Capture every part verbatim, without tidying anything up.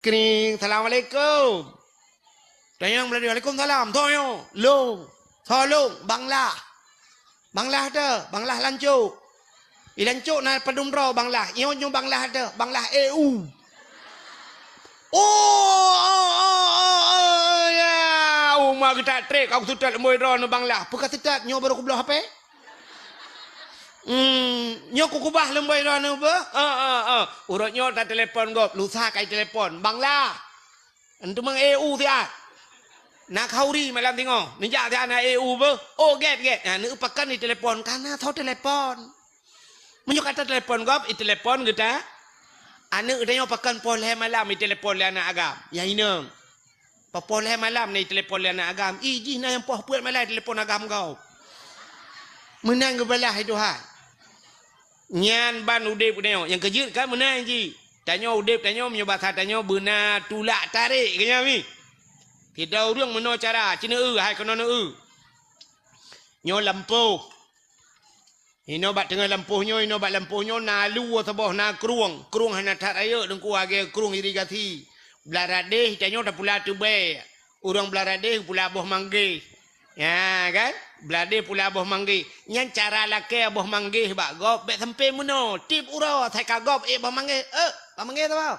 Kring, "Assalamualaikum." Tanyong Meulayu, "Waalaikumsalam." Tho nyoe, lôn. Tho lôn, Bang Lah. Bang Lah teuh, Bang Lah Lancok. I Lancok na padum droe Bang Lah. Nyoe, nyoe Bang Lah teuh, Bang Lah E U. Oh, oh, oh, oh, oh, ya. Uma geutak trek, ka kuseutôt lumbôi droeneuh Bang Lah. Peu ka seutôt, nyoe barô kubloe H P? Hmm, nyoe kukubah lumbôi droeneuh beuh? Ah, ah, ah. Uroe nyoe tatelepon gob, lusa kai telepon. Bang Lah. Enteuk mang E U siat. Na khauri malam singoh. Neujak siat na E U beuh. Oh, gét, gét. Nah, neupakan di telepon. Kana tho telepon. Meunyoe ka tatelepon gob, itelepon geuta. Aneuk geutanyoe pakon poh lhèe malam itelepon lé aneuk agam. Nyang inong. Poh lhèe malam na itelepon lé aneuk agam. Ih, jih na nyang poh peuet malam itelepon agam gob. Meunan geubalah lé Tuhan. Nyan ban udép geutanyoe. Nyang keujeuet kan meunan jih. Tanyoe udép tanyoe meunyoe basa tanyoe beuna tulak tarek keu nyan mi. Sidroe ureueng meunoe cara, ci neueu, hai keunoe neueu. Nyoe lampôh. Inoe bak teungoh lampôh nyoe, inoe bak lampôh nyoe na lue saboh, na krueng. Krueng hana that rayeuk Teungku, lagèe krueng irigasi. Blah radeh, tanyoe tapula teubèe. Ureueng blah radeh pula boh manggeh. Ya kan? Blah radeh pula boh manggeh. Nyan cara lakèe boh manggeh bak gob, bèk sampé meunoe. Tiep uroe, asai ka gob ék boh manggeh. Eh, boh manggeh saboh.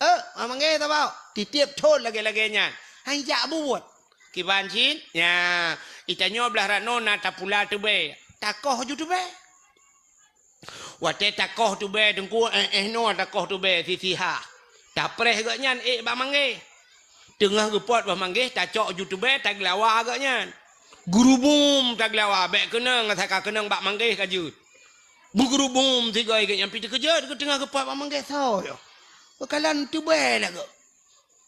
Eh, boh manggeh saboh. Titiep thon lagèe-lagèe nyan. Han jak buet. Kiban cit, nya, itanyoe blah rot noe na tapula teubèe, takoh ju teubèe. Watèe takoh teubèe Teungku, éh, éh noe takoh teubèe sisiha. Tapreh gobnyan ék bak manggeh. Teungoh geupot bak manggeh, tacok ju teubèe, tageulawa gobnyan. Geurubum tageulawa, bèk keunong, asai ka keunong bak manggeh ka jeuet. Beugeurubum sigoe gobnyan pih teukeujot, teungoh geupot bak manggeh soe nyoe. Beukalon teubèe lagoe.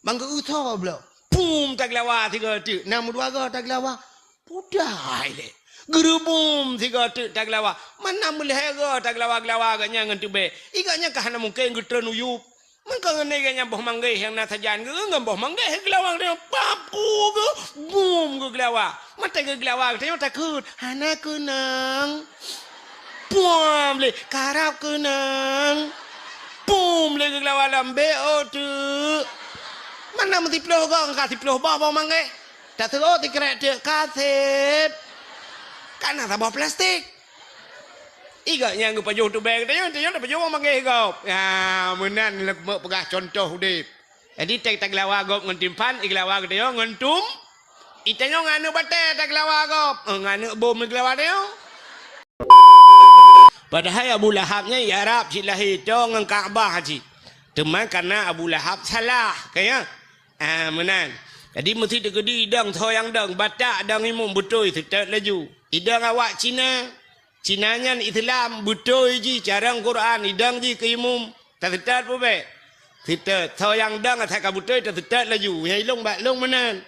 Bang geu-eu soe bloe. Pum tageulawa sigoe teuk. Na meudua goe tageulawa. Pudai lé. Geurubum sigoe teuk tageulawa. Mana meulhèe goe tageulawa-geulawa gobnyan ngon teubèe. I gobnyan ka hana mungken geutreun u yup. Meuka ngon gobnyan boh manggeh nyang na sajan geu ngon boh manggeh geulawa gobnyan. Pap ku geu. Bum geugeulawa. Mata geugeulawa geutanyoe takheun. Hana keunong. Puam lé, karab keunong. Pum lé geugeulawa lom, bèk ôh teuk. Mana meusiploh goe ka siploh boh boh manggeh. Taseuôt sikrek teuk ka sép. Kana saboh plastik. I gobnyan geupajoh teubèe geutanyoe, tanyoe tapajoh boh manggeh gob. Ya, meunan lé peugah cuntoh udép. Jadi, teuh tageulawa gob ngon timphan, igeulawa geutanyoe ngon tum. Itanyoe ngon aneuk batèe tageulawa gob, eh, ngon aneuk bom igeulawa tanyoe. Padahai Abu Lahab nyan i Arab cit lahé, toe ngon Ka'bah cit. Teuma kareuna Abu Lahab salah, ka nyan? Ah, meunan. Jadi, meusi teukeudi idong soe nyang dong, batak dong imum beutôi seutôt laju. Idong awak Cina, Cina nyan Islam, beutôi jih carông Quran, idong jih keu imum. Taseutôt peue bèk? Seutôt. Soe nyang dong asai ka beutôi, taseutôt laju. Nyang ilong bak long meunan.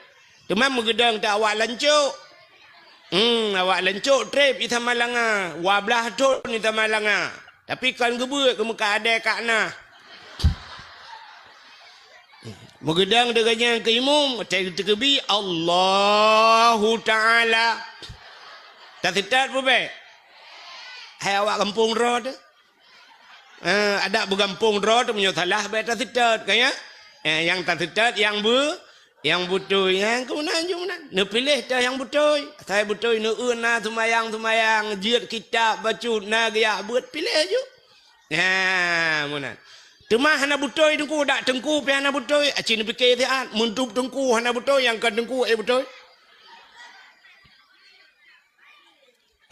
Teuma meugeudong teuh awak Lancok. Hmm, awak Lancok trép i Samalanga. Dua blaih thon i Samalanga. Tapi kon geubeuet keu meuka adèe kak na. Meugeudong deungon nyan keu imum, teukeubie Allahu Ta'ala. Taseutôt peue bèk? Hai awak gampông droe teuh. Eh, adak beugampông droe teuh meunyoe salah bèk taseutôt, ka nyan? Eh, nyang taseutôt nyang beu-, nyang beutôi, nyang keunan ju meunan. Neupiléh teuh nyang beutôi. Asai beutôi neueu na seumayang-seumayang, jeuet kitab bacut, na geujak beuet, piléh ju. Nyan, meunan. Teuma hana beutôi Teungku, dak Teungku pih hana beutôi, aci neupike siat, meudup Teungku hana beutôi, nyang kon Teungku ék beutôi.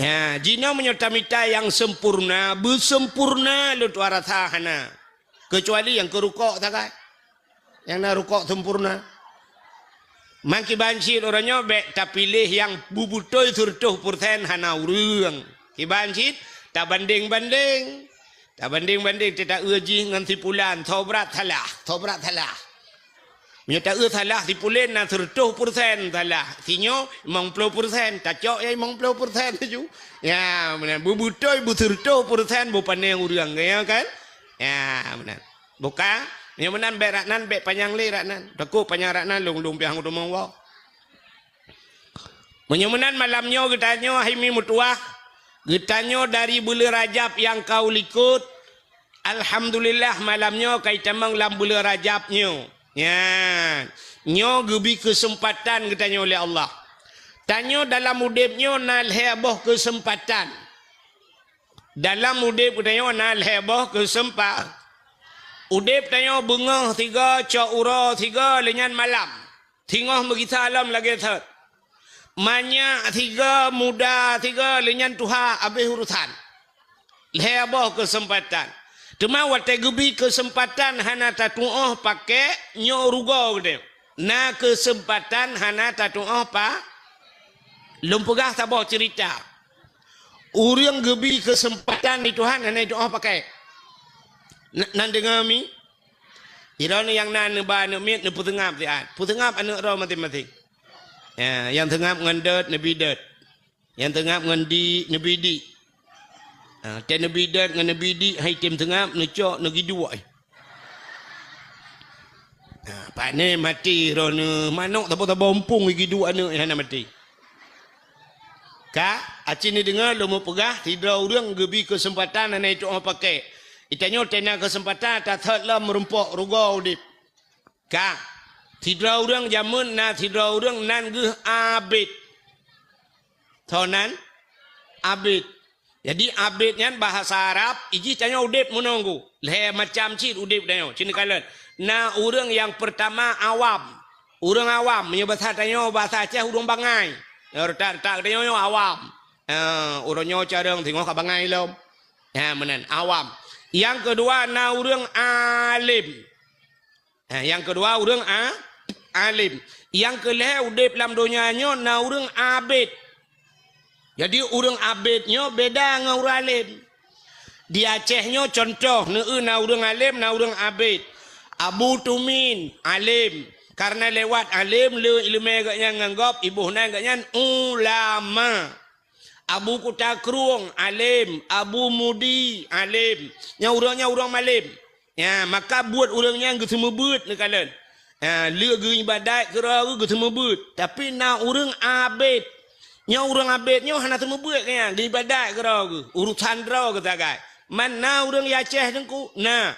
Nyan, jinoe meunyoe tamita nyang sempurna, beusempurna lôn tuan rasa hana. Keucuali nyang keu rukok sagai. Nyang na rukok sempurna. Meukiban cit uroe nyoe bèk tapiléh nyang beubeutôi seureutôh peureusén hana ureueng. Kiban cit tabandeng-bandeng. Tabandeng-bandeng teuh taeu jih ngon si pulan, soe brat salah, soe brat salah. Meunyoe taeu salah si pulan na seureutôh peureusén salah, si nyoe limong ploh peureusén, tacok nyang limong ploh peureusén laju. Ya, meunan beubeutôi beuseureutôh peureusén beupané ureueng, ya kan? Ya, meunan. Buka, meunyoe meunan bèk rot nan, bèk panyang lé rot nan. Takot panyang rot nan, lôn-lôn piah ngon teumong woe. Meunyoe meunan malam nyoe geutanyoe hai mi meutuwah, geutanyoe dari buleuen Rajab nyang ka u likot. Alhamdulillah malam nyoe ka itamong lam buleuen Rajab nyoe. Nyan, nyoe geubi keuseumpatan geutanyoe lé Allah. Tanyoe dalam udeb nyoe na lhée boh keuseumpatan. Dalam udeb geutanyoe na lhée boh keuseumpa-, udeb tanyoe beungoh sigoe, cok uroe sigoe, lheueh nyan malam. Singoh meugisa lom lagée thot. Manyak sigoe, muda sigoe, lheueh nyan tuha, habéh urosan. Lhée boh keuseumpatan. Teuma watée geubi keuseumpatan hana tatuoh pakék, nyoe rugoe geutanyoe. Na keuseumpatan hana tatuoh pa-, lôn peugah saboh ceurita. Ureuëng geubi keuseumpatan di Tuhan hana jituoh pakék. Na-, nan deungoe mi? Sidroe nyang na neuba aneuëk miet neupeuseungab siat. Peuseungab aneuëk droe maséng-maséng. Ya, nyang seungab ngon dot neubi dot. Nyang seungab ngon dik neubi dik. Ha, tée neubi dot ngon neubi dik hai tem seungab neucok neugiduek. Ha, pane maté droeneueh manok tabo-tabo umpung giduek aneuëk hana maté. Ka, aci neudeungoe lôn meupeugah, sidroe ureuëng geubi keuseumpatan hana jituoh pakék. Geutanyoe tena keuseumpatan tathot lom meurumpok rugoe udeb. Ka, sidroe ureuëng jameun na sidroe ureuëng nan geuh Abed. Tho nan Abed. Jadi Abed nyan bahasa Arab, ijih tanyoe udeb meununggu. Lhée macam cit udeb tanyoe. Cit neukalon. Na ureuëng nyang peurtama awam. Ureuëng awam, meunyoe basa tanyoe, basa Aceh ureuëng bangai. Nyang reutak-reutak tanyoe nyoe awam. Ha, ureuëng nyoe carông singoh ka bangai lom. Ha, meunan, awam. Nyang keudua na ureuëng alem. Ha, nyang keudua ureuëng a-, alem. Nyang keulhée udeb lam donya nyoe na ureuëng abed. Jadi ureuëng abed nyoe beda ngon ureuëng alem. Di Aceh nyoe contoh, neueu na ureuëng alem, na ureuëng abed. Abu Tumin, alem. Karena lewat alem le ileumé geuhnyan ngon gob, iboh nan geuhnyan ulama. Abu Kuta Krueng, alem. Abu Mudi, alem. Nyang ureuëng nyan ureuëng malem. Ya, maka buet ureuëng nyan geuseumeubeuet neukalon. Ya, le geuibadat keudroe geuh geuseumeubeuet. Tapi na ureuëng abed. Nyoe ureuëng abed nyoe hana seumeubeuet keu nyan, geuibadat keudroe geuh. Urusan droe geuh sagai. Man na ureuëng Aceh teungku? Na.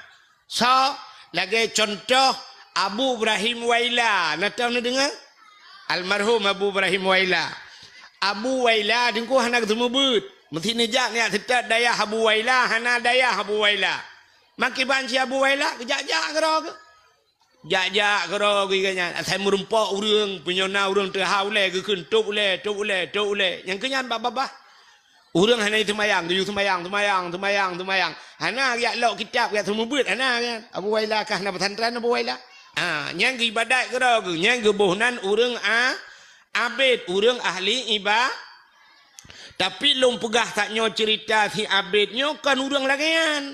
Soe? Lagée contoh Abu Ibrahim Waila. Na tau neudeungoe? Almarhum Abu Ibrahim Waila. Abu Waila teungku hana geuseumeubeuet. Meusti neujak nyak seutôt dayah Abu Waila, hana dayah Abu Waila. Makiban si Abu Waila, geujak-jak keudroe geuh. Jak-jak keudroe geuh nyan. Asai meurumpok ureuëng, punyona ureuëng teuha ulée, geukheun tôb ulée, tôb ulée, tôb ulée. Nyang keu nyan babah-babah. Ureuëng hana seumayang, geuyue seumayang, seumayang, seumayang, seumayang. Hana jak lok kitab, jak seumeubeuet, hana nyan. Abu Waila kah na pesantren Abu Waila. Ha, nyan geuibadat keudroe geuh, nyan geuboh nan ureuëng a-, abed, ureuëng ahli iba-, Tapi lôn peugah that nyoe ceurita si abed nyoe kon ureuëng lagée nyan.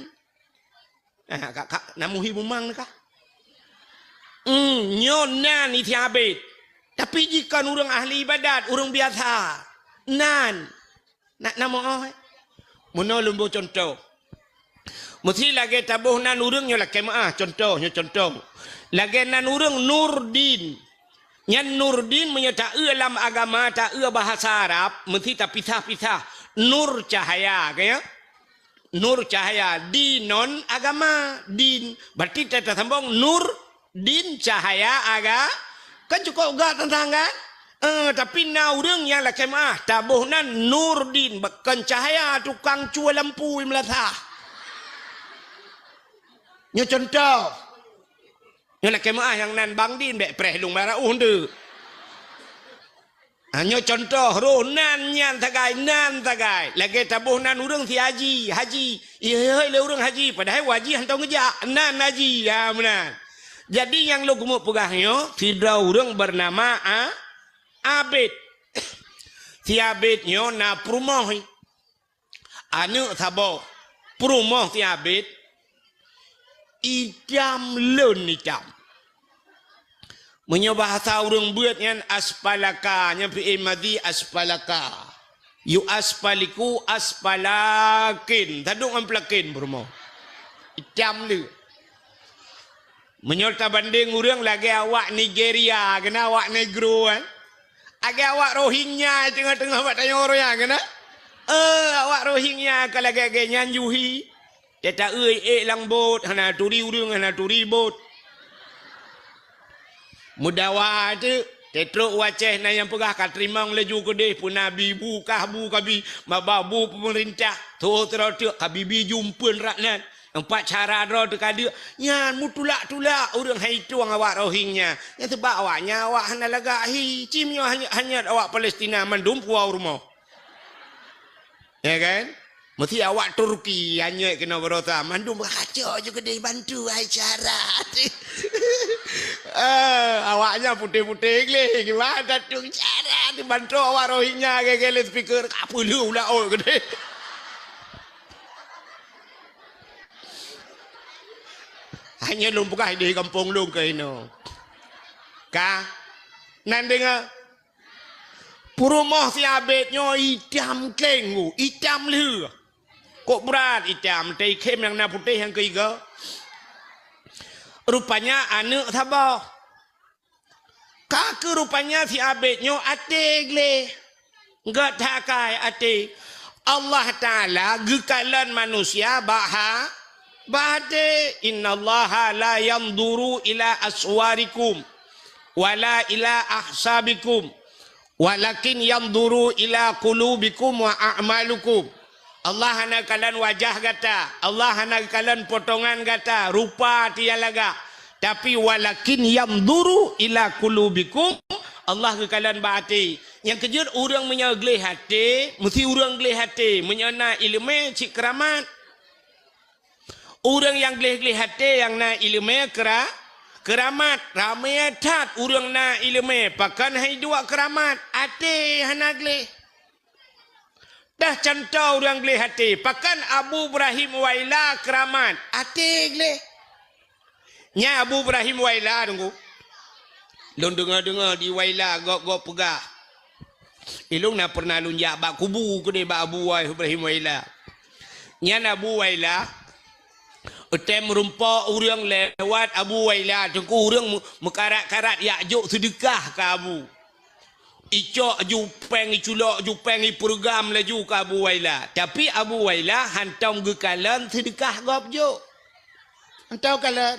Ah, ka, ka, na muhi mumang kah? Hmm, nyoe nan isi abed. Tapi jih kon ureuëng ahli ibadat, ureuëng biasa. Nan. Nak na meu'oh, eh? Meunoe lôn boh contoh. Meusti lagée taboh nan ureuëng nyoe lakée meu'ah, contoh, nyoe contoh. Lagée nan ureuëng Nurdin. Nyan Nurdin meunyoe taeu lam agama, taeu bahasa Arab, meusti tapisah-pisah. Nur cahaya, ka ya? Nur cahaya, dinon agama, din. Berarti ta-, tasambong nur, din, cahaya, aga-, kan cukôp gak teuntang kan? Eh, tapi na ureuëng nyang lakée meu'ah, taboh nan Nurdin, bukan cahaya tukang cue lampu i meulasah. Nyoe contoh. Nyoe lakée meu'ah nyang nan Bang Din bék preh lôn bara uh ndeuk. Ha, nyoe contoh roh nan nyan sagai, nan sagai. Lagée taboh nan ureuëng si haji, haji. Ihôi lé ureuëng haji, padahai haji hana ngeujak. Nan haji, ha meunan. Jadi nyang lôn keumeuk peugah nyoe, sidroe ureuëng beunama A-, Abed. Si Abed nyoe na peurumoh. Aneuëk saboh peurumoh si Abed, itam lôn itam. Meunyoe bahasa ureuëng beuet nyan aspalaka, nyan fi'il madhi aspalaka. Yu aspaliku aspalakin, tadong ngon pelakin peurumoh. Itam le. Meunyoe tabandeng ureuëng lagée awak Nigeria, keunan awak Negro, eh. Lagée awak Rohingya teungoh-teungoh bak tanyoe roh nyan, keunan. Eh, awak Rohingya ka lagée-lagée nyan juhi. Teuta eu ék lam bot, hana turi ureuëng, hana turi bot. Meudawa teuk, teutrok u Aceh na nyang peugah ka teurimong laju keudeh, peue na bi bu kah bu kabi, maba bu peumeurintah, tho teuroe teuk ka bibi jumpeuen rak nan. Empat cara droe teuka deuk, nyan meutulak-tulak ureuëng hai tueng awak Rohingya. Nyan seubab awak nyan awak hana lagak hi, cim nyoe hanyot, hanyot awak Palestina mandum kuwoe u rumoh. Ya kan? Mesti awak Turki hanyot keunoe barosa, mandum kacok je keudeh bantu hai cara. Eh, awak nyan putéh-putéh gleh, gimana tu cara dibantu awak Rohingya gaya-gaya speaker, ka peuleueh u laôt keudeh. Hanya lôn peugah di gampông lôn keunoe. Ka? Nan deungoe? Peurumoh si Abed nyoe itam kleng gu, itam lheueh. Kok brat itam, teuikhém nyang na putéh nyang keuigoe. Rupanya aneuëk saboh. Ka keu rupanya si Abed nyoe até gleh. Gét that akai até. Allah Taala geukalon manusia bak ha-, bak até. "Innallaha la yanzuru ila aswarikum wala ila ahsabikum, walakin yanzuru ila qulubikum wa a'malukum." Allah hana kalon wajah gata, Allah hana kalon potongan gata, rupa tiang lagak. Tapi walakin yanzuru ila qulubikum, Allah geukalon bak até. Nyang keujeuet ureuëng meunyoe gleh até, meusti ureuëng gleh até meunyoe na iéleumé cit keuramat. Ureuëng nyang gleh-gleh até nyang na iéleumé keura-, keuramat. Ramé that ureuëng na iéleumé, pakon hai duek keuramat, até hana gleh. Dah cuntoh ureuëng gleh até, pakon Abu Ibrahim Waila keuramat, até gleh. Nyan Abu Ibrahim Waila, Teungku. Lôn deungoe-deungoe di Waila gob-gob peugah. Ilôn na pernah lôn jak bak kubu keudeh bak Abu Ibrahim Waila. Nyan Abu Waila, watée meurumpok ureuëng lewat Abu Waila, Teungku, ureuëng meu-, meukarat-karat jak jok seudeukah keu Abu. Icok ju péng, iculok ju péng, ipeureugham laju keu Abu Waila. Tapi Abu Waila hantom geukalon seudeukah gob jok. Hantom kalon.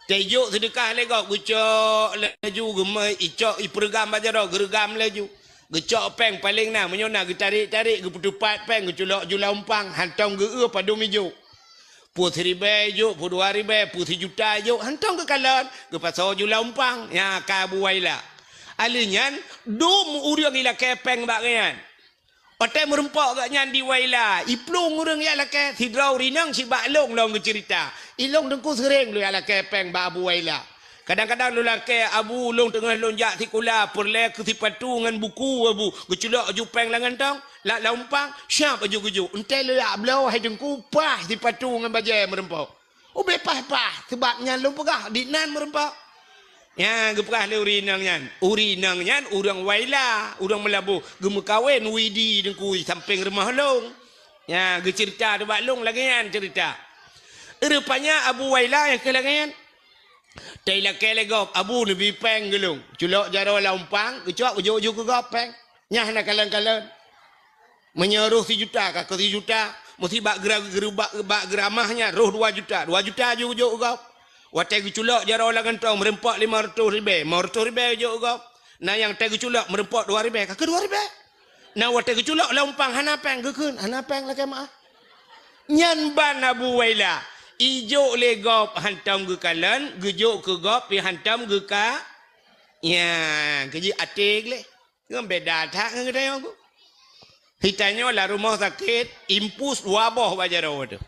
Teujok seudeukah lé gob, geucok laju, geumeu icok ipeureugham bak jaroe, geureugam laju. Geucok péng paleng na, meunyoe na geutarek-tarek, geupeuteupat péng, geuculok ju lam umpang, hantom geu-eu padum ijok. Peue siribée ijok, peue dua ribée, peue sijuta ijok, hantom geukalon, geupasoe ju lam umpang. Nyan ka Abu Waila. Alheuh nyan, dum ureuëng ilakée péng bak geuhnyan. Watée meurumpok gobnyan di Waila, iplueng ureuëng jak lakée, sidroe ureuëng inong sibak lôn lom geuceurita. Ilôn Teungku seuréng lôn jak lakée péng bak Abu Waila. Kadang-kadang lôn lakée, "Abu, lôn teungoh lôn jak sikula, peureulée keu sipatu ngon buku, Abu." Geuculok ju péng lam kantong, lam, lam umpang, siab laju geujok. Enteuk lôn jak bloe, hai Teungku, paih sipatu ngon bajée meurumpok. Ubé paih-paih, seubab nyan lôn peugah, di nan meurumpok. Nyan geupeugah lé ureuëng inong nyan. Ureuëng inong nyan ureuëng Waila, ureuëng Meulaboh, geumeukawen Widi Teungku sampéng rumoh lôn. Nyan geuceurita teuh bak lôn lagée nyan ceurita. Rupanya Abu Waila nyang keu lagée nyan. Teilakée lé gob, "Abu, neubi péng keu lôn." Culok jaroe lam umpang, geucok geujok ju keu gob péng. Nyan hana kalon-kalon. Meunyoe roh sijuta, ka keu sijuta, meusti bak geura-, geura-, bak, bak geuramah nyan, roh dua juta, dua juta ju geujok u gob. Watée geuculok jaroe lam kantong, meurumpok limong reutôh ribée, limong reutôh ribée geujok u gob. Na nyang watée geuculok meurumpok dua ribée, ka keu dua ribée. Na watée geuculok lam umpang hana péng, geukheun, hana péng lakée meuáh. Nyan ban Abu Waila, ijok lé gob hantom geukalon, geujok keu gob pih hantom geuka-, nyan, keu jih até gleh. Ngon beda that ngon geutanyoe ku. Geutanyoe lam rumoh sakét, impus dua boh bak jaroe teuh.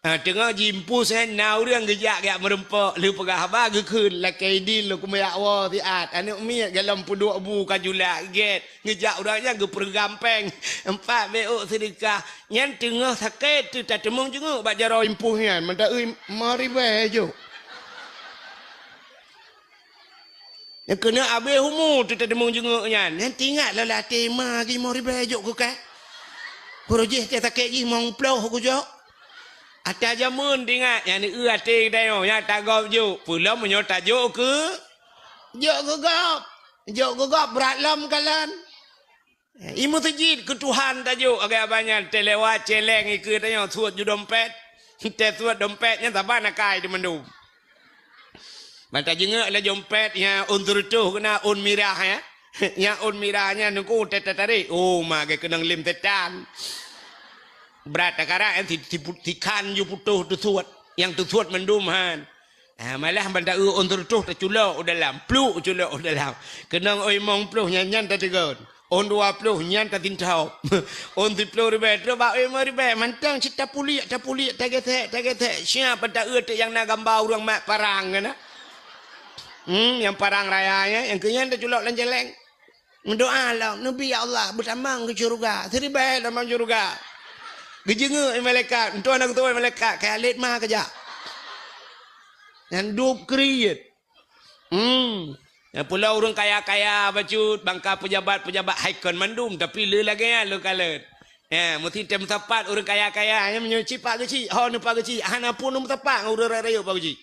Ha, teungoh jiimpus nyan, na ureuëng geujak jak meurumpok, lheueh peugah haba geukheun, "Lakée idin lôn keumeujak woe siat, aneuëk miet golom peuduek bu ka julak gét." Geujak ureuëng nyan geupeureugham péng, empat beuôk seudeukah. Nyan teungoh sakét teuh tateumeung jeungeuek bak jaroe impus nyan, mantong eu limong ribée jok. Nyang keuneuk abéh umu teutateumeung jeungeuek nyan. Nyan teuingat lom lam até ma limong ribée jok keu kah. Peureujih teuh sakét jih limong ploh geujok. Ata jameun teuingat, nyan eu até geutanyoe, nyan tagob jok. Peulom meunyoe tajok keu, jok keu gob. Jok keu gob brat lom kalon. I meuseujid keu Tuhan tajok, lagée abah nyan, teuh lewat céléng ikeue tanyoe suet ju dompet. Teuh suet dompet nyan saban akai teuh mandum. Ban tajeungeuk lam dompet nyan ôn seureutôh keunan, ôn mirah nyan. Nyan ôn mirah nyan nungku teutarek. Oh, ma geukeunong lem setan. Brat takarak nyan si, si, sikhan ju putôh teusuet. Nyang teusuet mandum han. Ah, malah ban taeu ôn seureutôh taculok u dalam, pluk culok u dalam. Keunong ôn limong ploh nyan, nyan tateugon. Ôn dua ploh nyan tatintob. Ôn siploh ribèe, trok bak ôn limong ribèe, mantong cit tapuliek, tapuliek, tagesek, tagesek. Siap ban taeu teuk nyang na gamba ureueng mat parang keunan. Hmm, nyang parang raya nyan, nyang keu nyan taculok lam jaleng. Meudoa lom, "Neubi ya Allah, beutamong keu syeuruga." Siribèe tamong syeuruga. Geujeungeuk lé malaikat, "Entuan na geutuwö malaikat, keu Khalid ma keujak." Nyan dub kriet. Hmm. Nyang pula ureueng kaya-kaya bacut, bangka pejabat-pejabat hai kon mandum, tapi le lagèe nyan lôn kalon. Ya, meusti tem sapat ureueng kaya-kaya, nyan meunyoe cit pak geuchik, ho neupak geuchik, hana pun neusapat ngon ureueng rayeuk pak geuchik.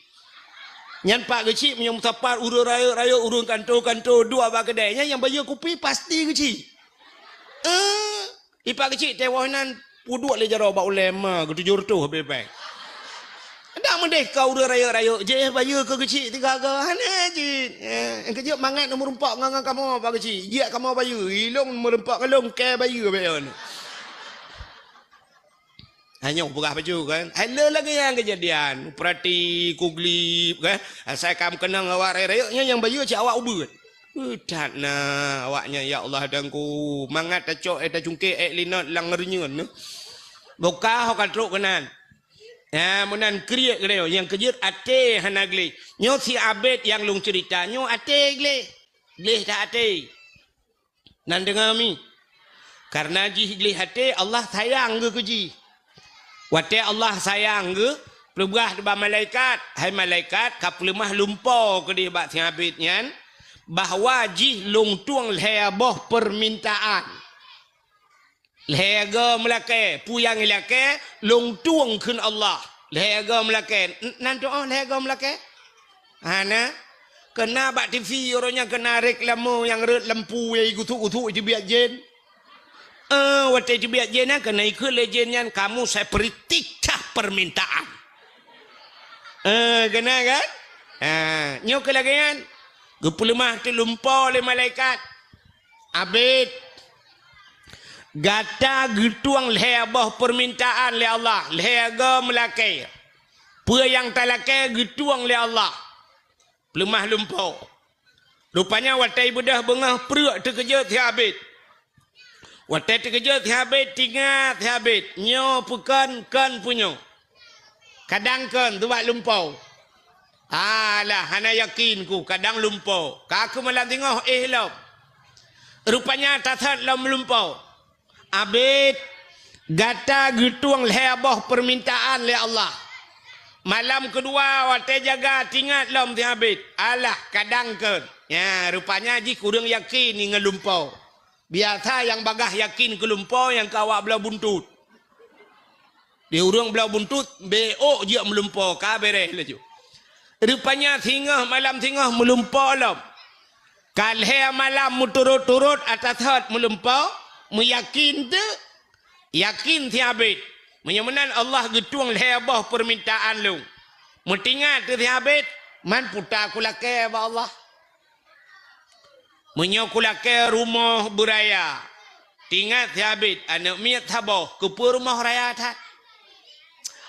Nyan pak geuchik meunyoe meusapat ureueng rayeuk-rayeuk, ureueng kanto-kanto, duek bak keudè, nyan nyang bayeue kupi pasti geuchik. Eh, ipak geuchik teuh woh nan peuduek lé jaroe bak ulèe ma geutujoh reutôh bèe-bèe. Dak meudeh ka ureueng rayeuk-rayeuk jih bayeue keu geuchik tiga go, hana jih. Eh, keujeuet mangat meureumpok ngon, ngon kamoe pak geuchik. Jeuet kamoe bayeue, ilôn meureumpok ngon lôn keu bayeue bèk yon. Hanyoe peugah bacut kan. Hai le lagèe nyan keujadian. Peurati kuglip kan. Asai ka meukeunong awak rayeuk-rayeuk nyan nyang bayeue cit awak ubeut. Eh, that na awak nyan, ya Allah Tuhanku. Mangat tacok, eh, tacungkek, eh, linot lam reunyeun. Boh ka ho ka trok keunan. Ya, meunan kriet keunoe nyang keujeuet até hana gleh. Nyoe si Abed nyang lôn ceurita, nyoe até gleh. Gleh that até. Nan deungoe mi. Kareuna jih gleh até, Allah sayang geuh keu jih. Watèe Allah sayang geuh, peugah bak malaikat, "Hai malaikat, ka peuleumah lumpo keudeh bak si Abed nyan, bahwa jih lôn tueng lhèe boh peumintaan." Lhèe go meulakèe, peue nyang ilakèe, lôn tueng kheun Allah. Lhèe go meulakèe, n-, nan tu'oh lhèe go meulakèe? Hana. Keuna bak T V uroe nyan keuna reklame nyang rhot lampu nyang gusuk-gusuk iteubiet jén. Eh, watèe iteubiet jén nyan keuna ikheun lé jén nyan, "Kamu saya beri tiga permintaan." Eh, keuna kan? Ha, nyoe keu lagèe nyan. Geupeuleumah teuk lumpo lé malaikat. Abed, gata geutueng lhèe boh peumintaan lé Allah, lhèe go meulakèe. Peue nyang talakèe geutueng lé Allah. Peuleumah lumpo. Rupanya watèe beudôh beungoh preuk teukeujot si Abed. Watèe teukeujot si Abed, teuingat si Abed, nyoe peue kon, kon peue nyoe. Kadang kon, teuh bak lumpo. Alah, hana yakin ku, kadang lumpo. Ka keuh malam singoh éh lom. Rupanya tasot lom lumpo. Abed, gata geutueng lhèe boh peumintaan lé Allah. Malam keudua watèe jaga teuingat lom si Abed. Alah, kadang kon. Nya, rupanya jih kureueng yakin ngon lumpo. Biasa nyang bagaih yakin keu lumpo nyang keu awak bloe buntut. Di ureueng bloe buntut, bèk ôk jeuet meulumpo, ka bèrèh laju. Rupanya singoh malam singoh meulumpo lom. Ka lhèe malam meuturot-turot ata thot meulumpo, meuyakin teuk, yakin si Abed. Meunyoe meunan Allah geutueng lhèe boh peumintaan lôn. Meuteuingat teuk si Abed, man puta kulakèe bak Allah. Meunyoe kulakèe rumoh beuraya, teuingat si Abed aneuk miet saboh, keupeue rumoh raya that?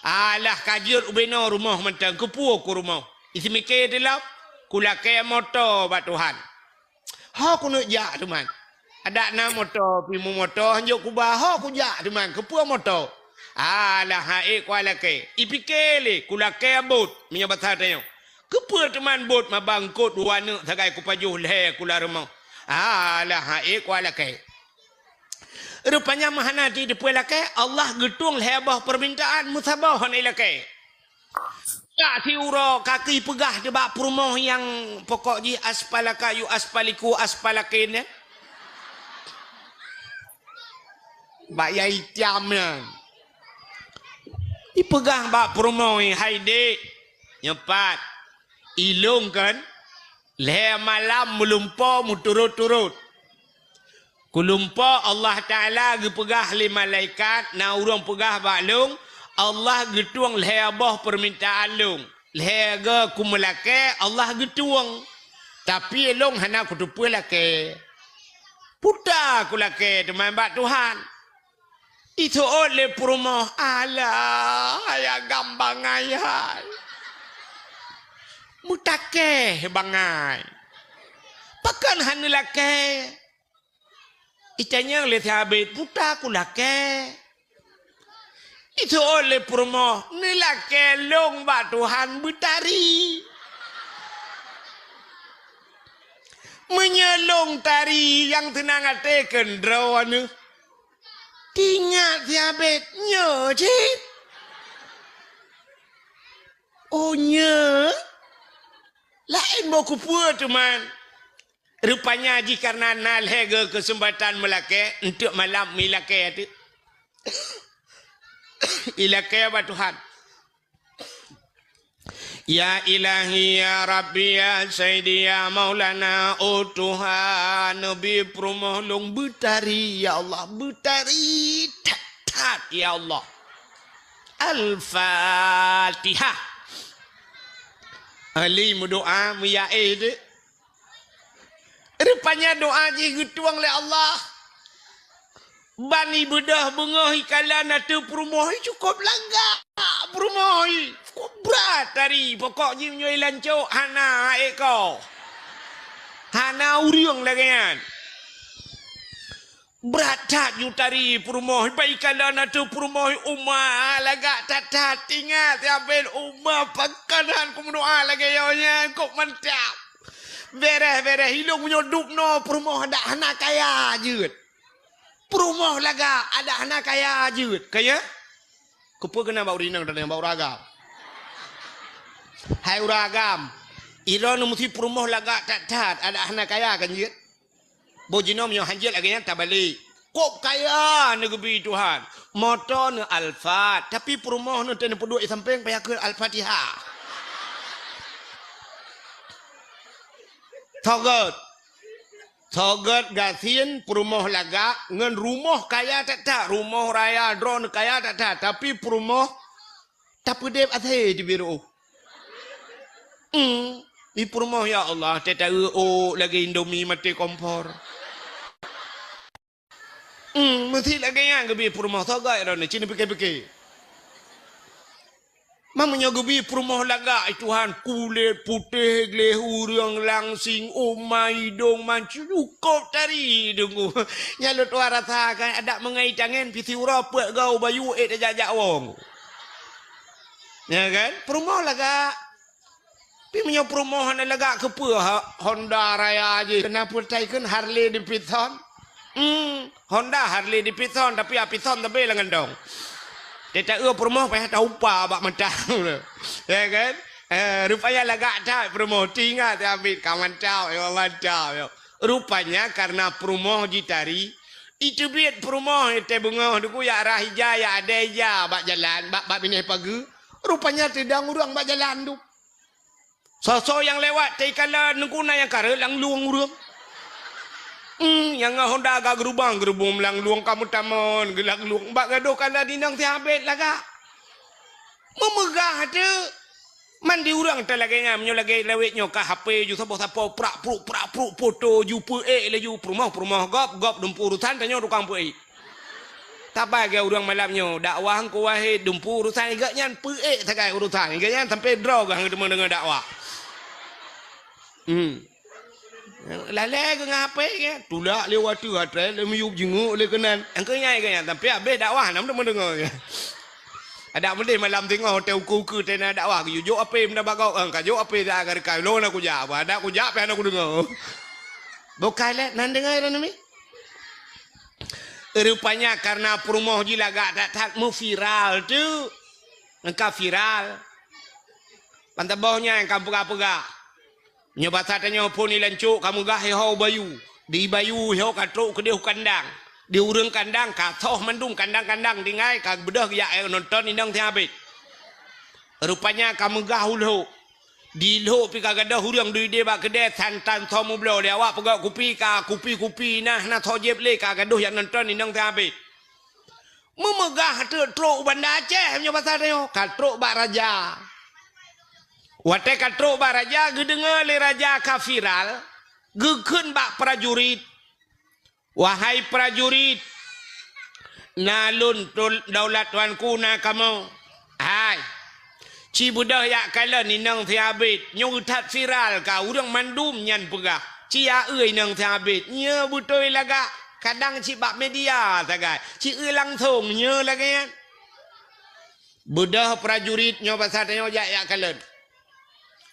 Alah ka jeuet ubé noe rumoh mantong, keupeue ku rumoh? Iseumiké dilom, kulakèe moto bak Tuhan. Ho kuneuk jak teuma. Adak na moto, pih meumoto, hanjeuet kuba, ho kujak teuma, keupeue moto? Alah, han ék kulakèe. Ipiké lé, kulakèe bot, meunyoe basa tanyoe. Keupeue teuma bot maba eungkôt dua neuk sagai kupajoh lhèe kulah rumoh? Alah, han ék kulakèe. Rupanya meuhana jiteupeue lakèe, Allah geutueng lhèe boh peumintaan meusaboh hana ilakèe. Jak siuroe ka keuh ipeugah di bak peurumoh nyang pokok jih aspalaka yu aspaliku aspalakin nyan. Bak yai tiam nyan. Ipeugah bak peurumoh nyan, "Hai dék, nyoe pat, ilôn kon lhèe malam meulumpo meuturot-turot. Kulumpo Allah Taala geupeugah lé malaikat, na ureueng peugah bak lôn, Allah geutueng lhèe boh peumintaan lôn. Lhèe goe kumeulakèe, Allah geutueng. Tapi lôn hana kuteupeu lakèe. Puta kulakèe teuma bak Tuhan. Iseuôt lé peurumoh, "Alah, hai agam bangai hai. Meutakèe bangai. Pakon hana lakèe?" Itanyong lé si Abed, "Puta kulakèe." Iseuôt lé peurumoh, "Neulakèe lôn bak Tuhan beutari. Meunyoe lôn tari nyang seunang até keu droeneuh, tingat si Abed nyoe cit." "Oh, nyoe? Laén boh kupeue teuma." Rupanya jih kareuna na lhèe goe keuseumpatan meulakèe, eunteuk malam meulakèe teuk. Ilakèe bak Tuhan. "Ya Ilahi, ya Rabbi, ya Sayyidi, ya Maulana, oh Tuhan, neubi peurumoh lôn beutari, ya Allah, beutari that-that, ya Allah." Al-Fatihah. Ahli meudoa, meuyaéh deh. Rupanya doa jih geutueng lé Allah. Ban ibeudôh beungoh ikalon ateueh peurumoh, cukôp lagak peurumoh, cukôp brat tari. Pokok jih meunyoe ilancok, hana ék ko. Hana ureueng lagèe nyan. Brat that ju tari peurumoh, ban ikalon ateueh peurumoh, uma lagak that-that. Tingat si Abed, uma pakon han kumeudoa lagèe nyoe nyan, kok mantap. Bèrèh-bèrèh ilôn meunyoe dubnoe peurumoh adak hana kaya jeuet. Peurumoh lagak adak hana kaya jeuet. Kaya? Keupeue keunan bak ureueng inong dan bak ureueng agam? Hai ureueng agam, ilôn meusti peurumoh lagak that-that, adak hana kaya kan jeuet? Boh jinoe meunyoe han jeuet lagèe nyan tabalek. Kok kaya neugeubi Tuhan. Moto neu Alphard, tapi peurumoh neu teuh neupeuduek di sampéng payah kheun Al-Fatihah. Sogot. Sogot gasien peurumoh lagak ngon rumoh kaya that-that, rumoh raya droeneuh kaya that-that, tapi peurumoh tapeudeb asèe di biroe. Hmm, di peurumoh, ya Allah, teuh taeu ôk lagèe Indomie maté kompor. Hmm, meusti lagèe nyan geubi peurumoh, sogot droeneuh, ci neupike-pike. Meunyoe geubi peurumoh lagak, ai Tuhan, kulét putéh gleh ureueng langsing, uma idong mancung, cukôp tari deungoe. Nyan lôn tuan rasa kan, adak meungai tangen, pih siuroe peuet goe bayu ék tajak-jak wong. Ya kan? Peurumoh lagak. Tapi meunyoe peurumoh hana lagak, keupeue ha-, Honda raya jih? Keupeue taikheun Harley Davidson? Hmm, Honda Harley Davidson, tapi Davidson sabe lam gantong. Teuh taeu peurumoh payah taupa bak mata. Ya kan? Eh, rupanya lagak that peurumoh. Tingat si Abed, ka mantap, ya Allah, mantap, ya. Rupanya kareuna peurumoh jitari, iteubiet peurumoh teuh beungoh, deuh ku jak rhah ija, jak adèe ija bak jalan, bak, bak binéh pageue. Rupanya teudong ureueng bak jalan tu. Soe-soe nyang lewat, teuh ikalon, deuh ku na nyang kareuet lam lueng ureueng. Hmm, nyang ngon Honda agak geurubang-geurubong lam lueng, ka meutamong geulam lueng. Bak gadôh kalon inong si Abed lagak. Meumeugah teuk. Man di ureueng teuh lagèe nyan, meunyoe lagèe lawét nyoe ka H P ju saboh sapoe prak pruk, prak pruk, foto ju peuék laju peurumoh, peurumoh gob, gob dumpeue urosan, tanyoe tukang peuék. Saban lagèe ureueng malam nyoe, dakwah Teungku Wahid, dumpeue urosan, gobnyan peuék sagai urosan, gobnyan sampoe droe geuh teuma deungoe dakwah. Hmm. Lalè geuh ngon H P geuh, tulak lé watèe, atré lé miyueb, jinguk lé keunan. Nyang keu nyan, gobnyan sampoe habéh dakwah, hana teuma deungoe. Adak meudeh malam singoh, watèe ukeue-ukeue teuh na dakwah, geuyue jok H P meunan bak gob, ka jok H P dah ka reukai, lôn hana kujak, adak kujak pih hana kudeungoe. Boh kai lé, nan deungoe droeneuh mi? Rupanya kareuna peurumoh jih lagak that-that meuviral teuk. Nyang ka viral. Ban saboh nyan nyang ka peugah-peugah. Nyoe basa tanyoe phon ilan cok ka meugah iho bayu. Di bayu iho ka trok keudeh u kandang. Di ureueng kandang ka soh mandum kandang-kandang tinggai ka beudôh geujak nonton inong si Abed. Rupanya ka meugah u Lhok. Di Lhok pih ka gadôh ureueng duek ideh bak keudè, santan soe meubloe lé awak peugöt kupi ka, kupi-kupi na, na soe jieb lé ka gadôh jak nonton inong si Abed. Meumeugah teuk trok u Banda Aceh meunyoe basa tanyoe, ka trok bak raja. Watée ka trok bak raja, geudeungoe lé raja ka viral, geukheun bak prajurit, "Wahai prajurit, na lôn tul-, daulat tuanku na kamoe. Hai, ci beudôh jak kalon inong si Abét, nyoe that viral ka, ureuëng mandum nyan peugah, 'Ci aeu inong si Abét, nyoe beutôi lagak, kadang cit bak media sagai, ci eu langsong nyoe lagée nyan.'" Beudôh prajurit nyoe basa tanyoe jak, jak kalon.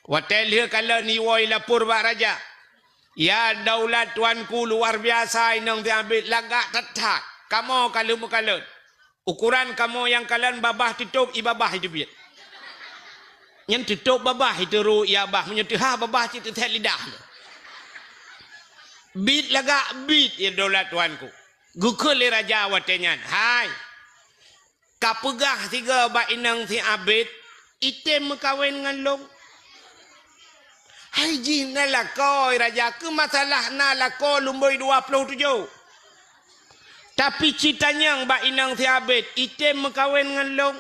Watée lheueh kalon iwoe ilapor bak raja, "Ya daulat tuanku, luar biasa inong si Abét, lagak that-that. Kamoe ka lheueh meukalon. Ukuran kamoe nyang kalon babah teutôb, i babah iteubiet. Nyan teutôb babah iteurô i babah, meunyoe teuhah babah cit teuthét lidah." "Bit lagak bit, ya daulat tuanku," geukheun lé raja watée nyan. "Hai, ka peugah sigoe bak inong si Abét, item meukawen ngon lôn. Hai jih na lakoe raja, keu masalah na lakoe lumboi dua ploh tujoh. Tapi ci tanyong bak inong si Abét, item meukawen ngon lôn?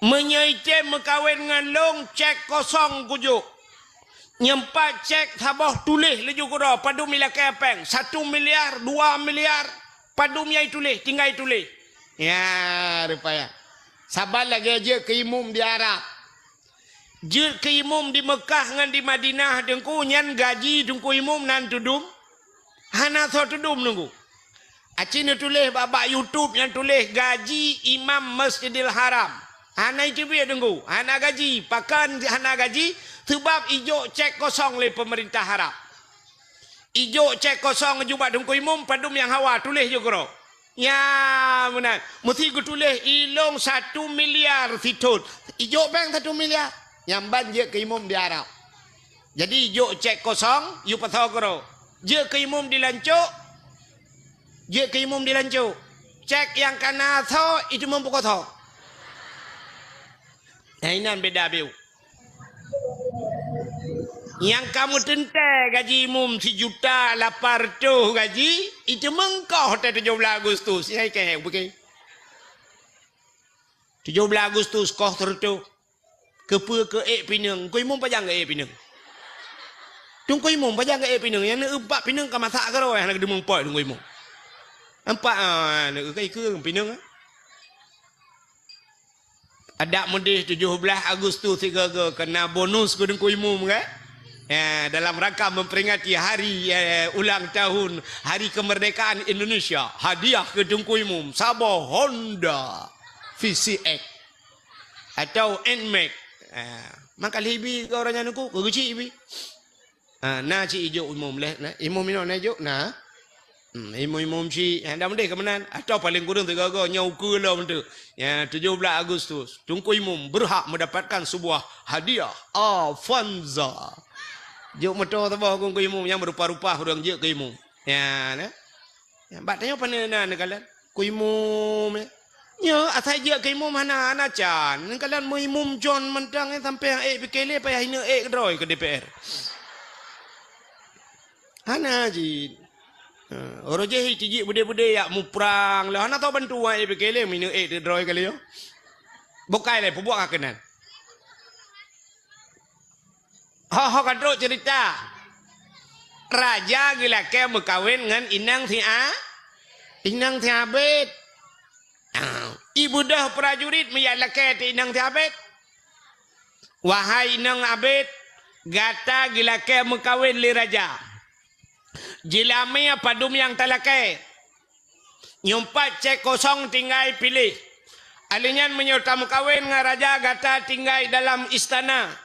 Meunyoe item meukawen ngon lôn, cék kosong kujok. Nyoe pat cék saboh, tuléh laju keudroe, padum ilakée péng, satu miliar, dua miliar, padum nyang ituléh, tinggai tuléh." Ya, rupaya. Saban lagée jeuet keu imum di Arab. Jeuet keu imum di Meukah ngon di Madinah, Teungku, nyan gaji Teungku Imum nan teudum? Hana soe teudum, Teungku. Aci neutuléh bak, bak YouTube nyang tuléh gaji Imam Masjidil Haram. Hana iteubiet, Teungku. Hana gaji. Pakon hana gaji? Seubab ijok cék kosong lé peumeurintah Arab. Ijok cék kosong aju bak Teungku Imum, padum nyang hawa, tuléh ju keudroe. Nya meunan. Meusti geutuléh ilong satu miliar sithon. Ijok péng satu miliar. Nyang ban jeuet keu imum di Arab. Jadi ijok cék kosong, yue pasoe keudroe. Jeuet keu imum di lancok, jeuet keu imum di lancok. Cék nyang kana soe, iteumeung peukosoe. Nah, inan beda biu. Nyang ka meuteuntée gaji imum sijuta lapan reutôh gaji, iteumeung koh watée tujoh blaih Agustus. Nyang ikée, bukée. Tujoh blaih Agustus koh sireutôh. Keupeue keu ék pineung? Teungku Imum pajan keu ék pineung? Teungku Imum pajan keu ék pineung? Nyang neueu bak pineung ka masak keudroe, hana geudeumeung pot Teungku Imum. Nampak, ah, neueu ka ikeue pineung, ah. Adak meudeh tujoh blaih Agustus sigoe-goe keu na bonus keu Teungku Imum, kan? Ya, dalam rangka memperingati hari, eh, ulang tahun Hari Kemerdekaan Indonesia, hadiah keu Teungku Imum saboh Honda V C X atau Nmax. Ah, maka lheuh ibi keu ureuëng nyan Teungku, keu geuchik ibi. Ah, na cit ijok imum leh, na. Imum inoe na ijok, na. Hmm, imum-imum cit, eh, dah meudeh keu meunan. Atau paléng kureueng sigoe-goe nyoe ukeue lom tu. Ya, tujoh blaih Agustus, Teungku Imum berhak mendapatkan sebuah hadiah Avanza. Jok moto saboh keu Teungku Imum nyang meurupa-rupa ureuëng jeuet keu imum. Ya, na. Ya, bak tanyoe pane na neukalon. Keu imum, ya. Nyoe asai jeuet keu imum hana, hana can. Neukalon meuimum con mantong, ya, sampai ék pike lé payah ineuk ék keudroe keu D P R. Hana jih. Ha, uroe jih tijik beudé-beudé yak muprang lé. Hana tau bantuan ék pike lé meuineuk ék keudroe kali nyoe. Bukai lé, peubuet ka keunan. Ho, ho ka trok cerita. Raja geulakée meukawen ngon inong si A-, inong si Abét. Ah, ibeudôh prajurit meuyak lakée teuh inong si Abét. "Wahai inong Abét, gata geulakée meukawen lé raja. Jeulamé padum nyang talakée. Nyoe pat cék kosong tinggai piléh. Alèh nyan meunyoe tameukawen ngon raja gata tinggai dalam istana.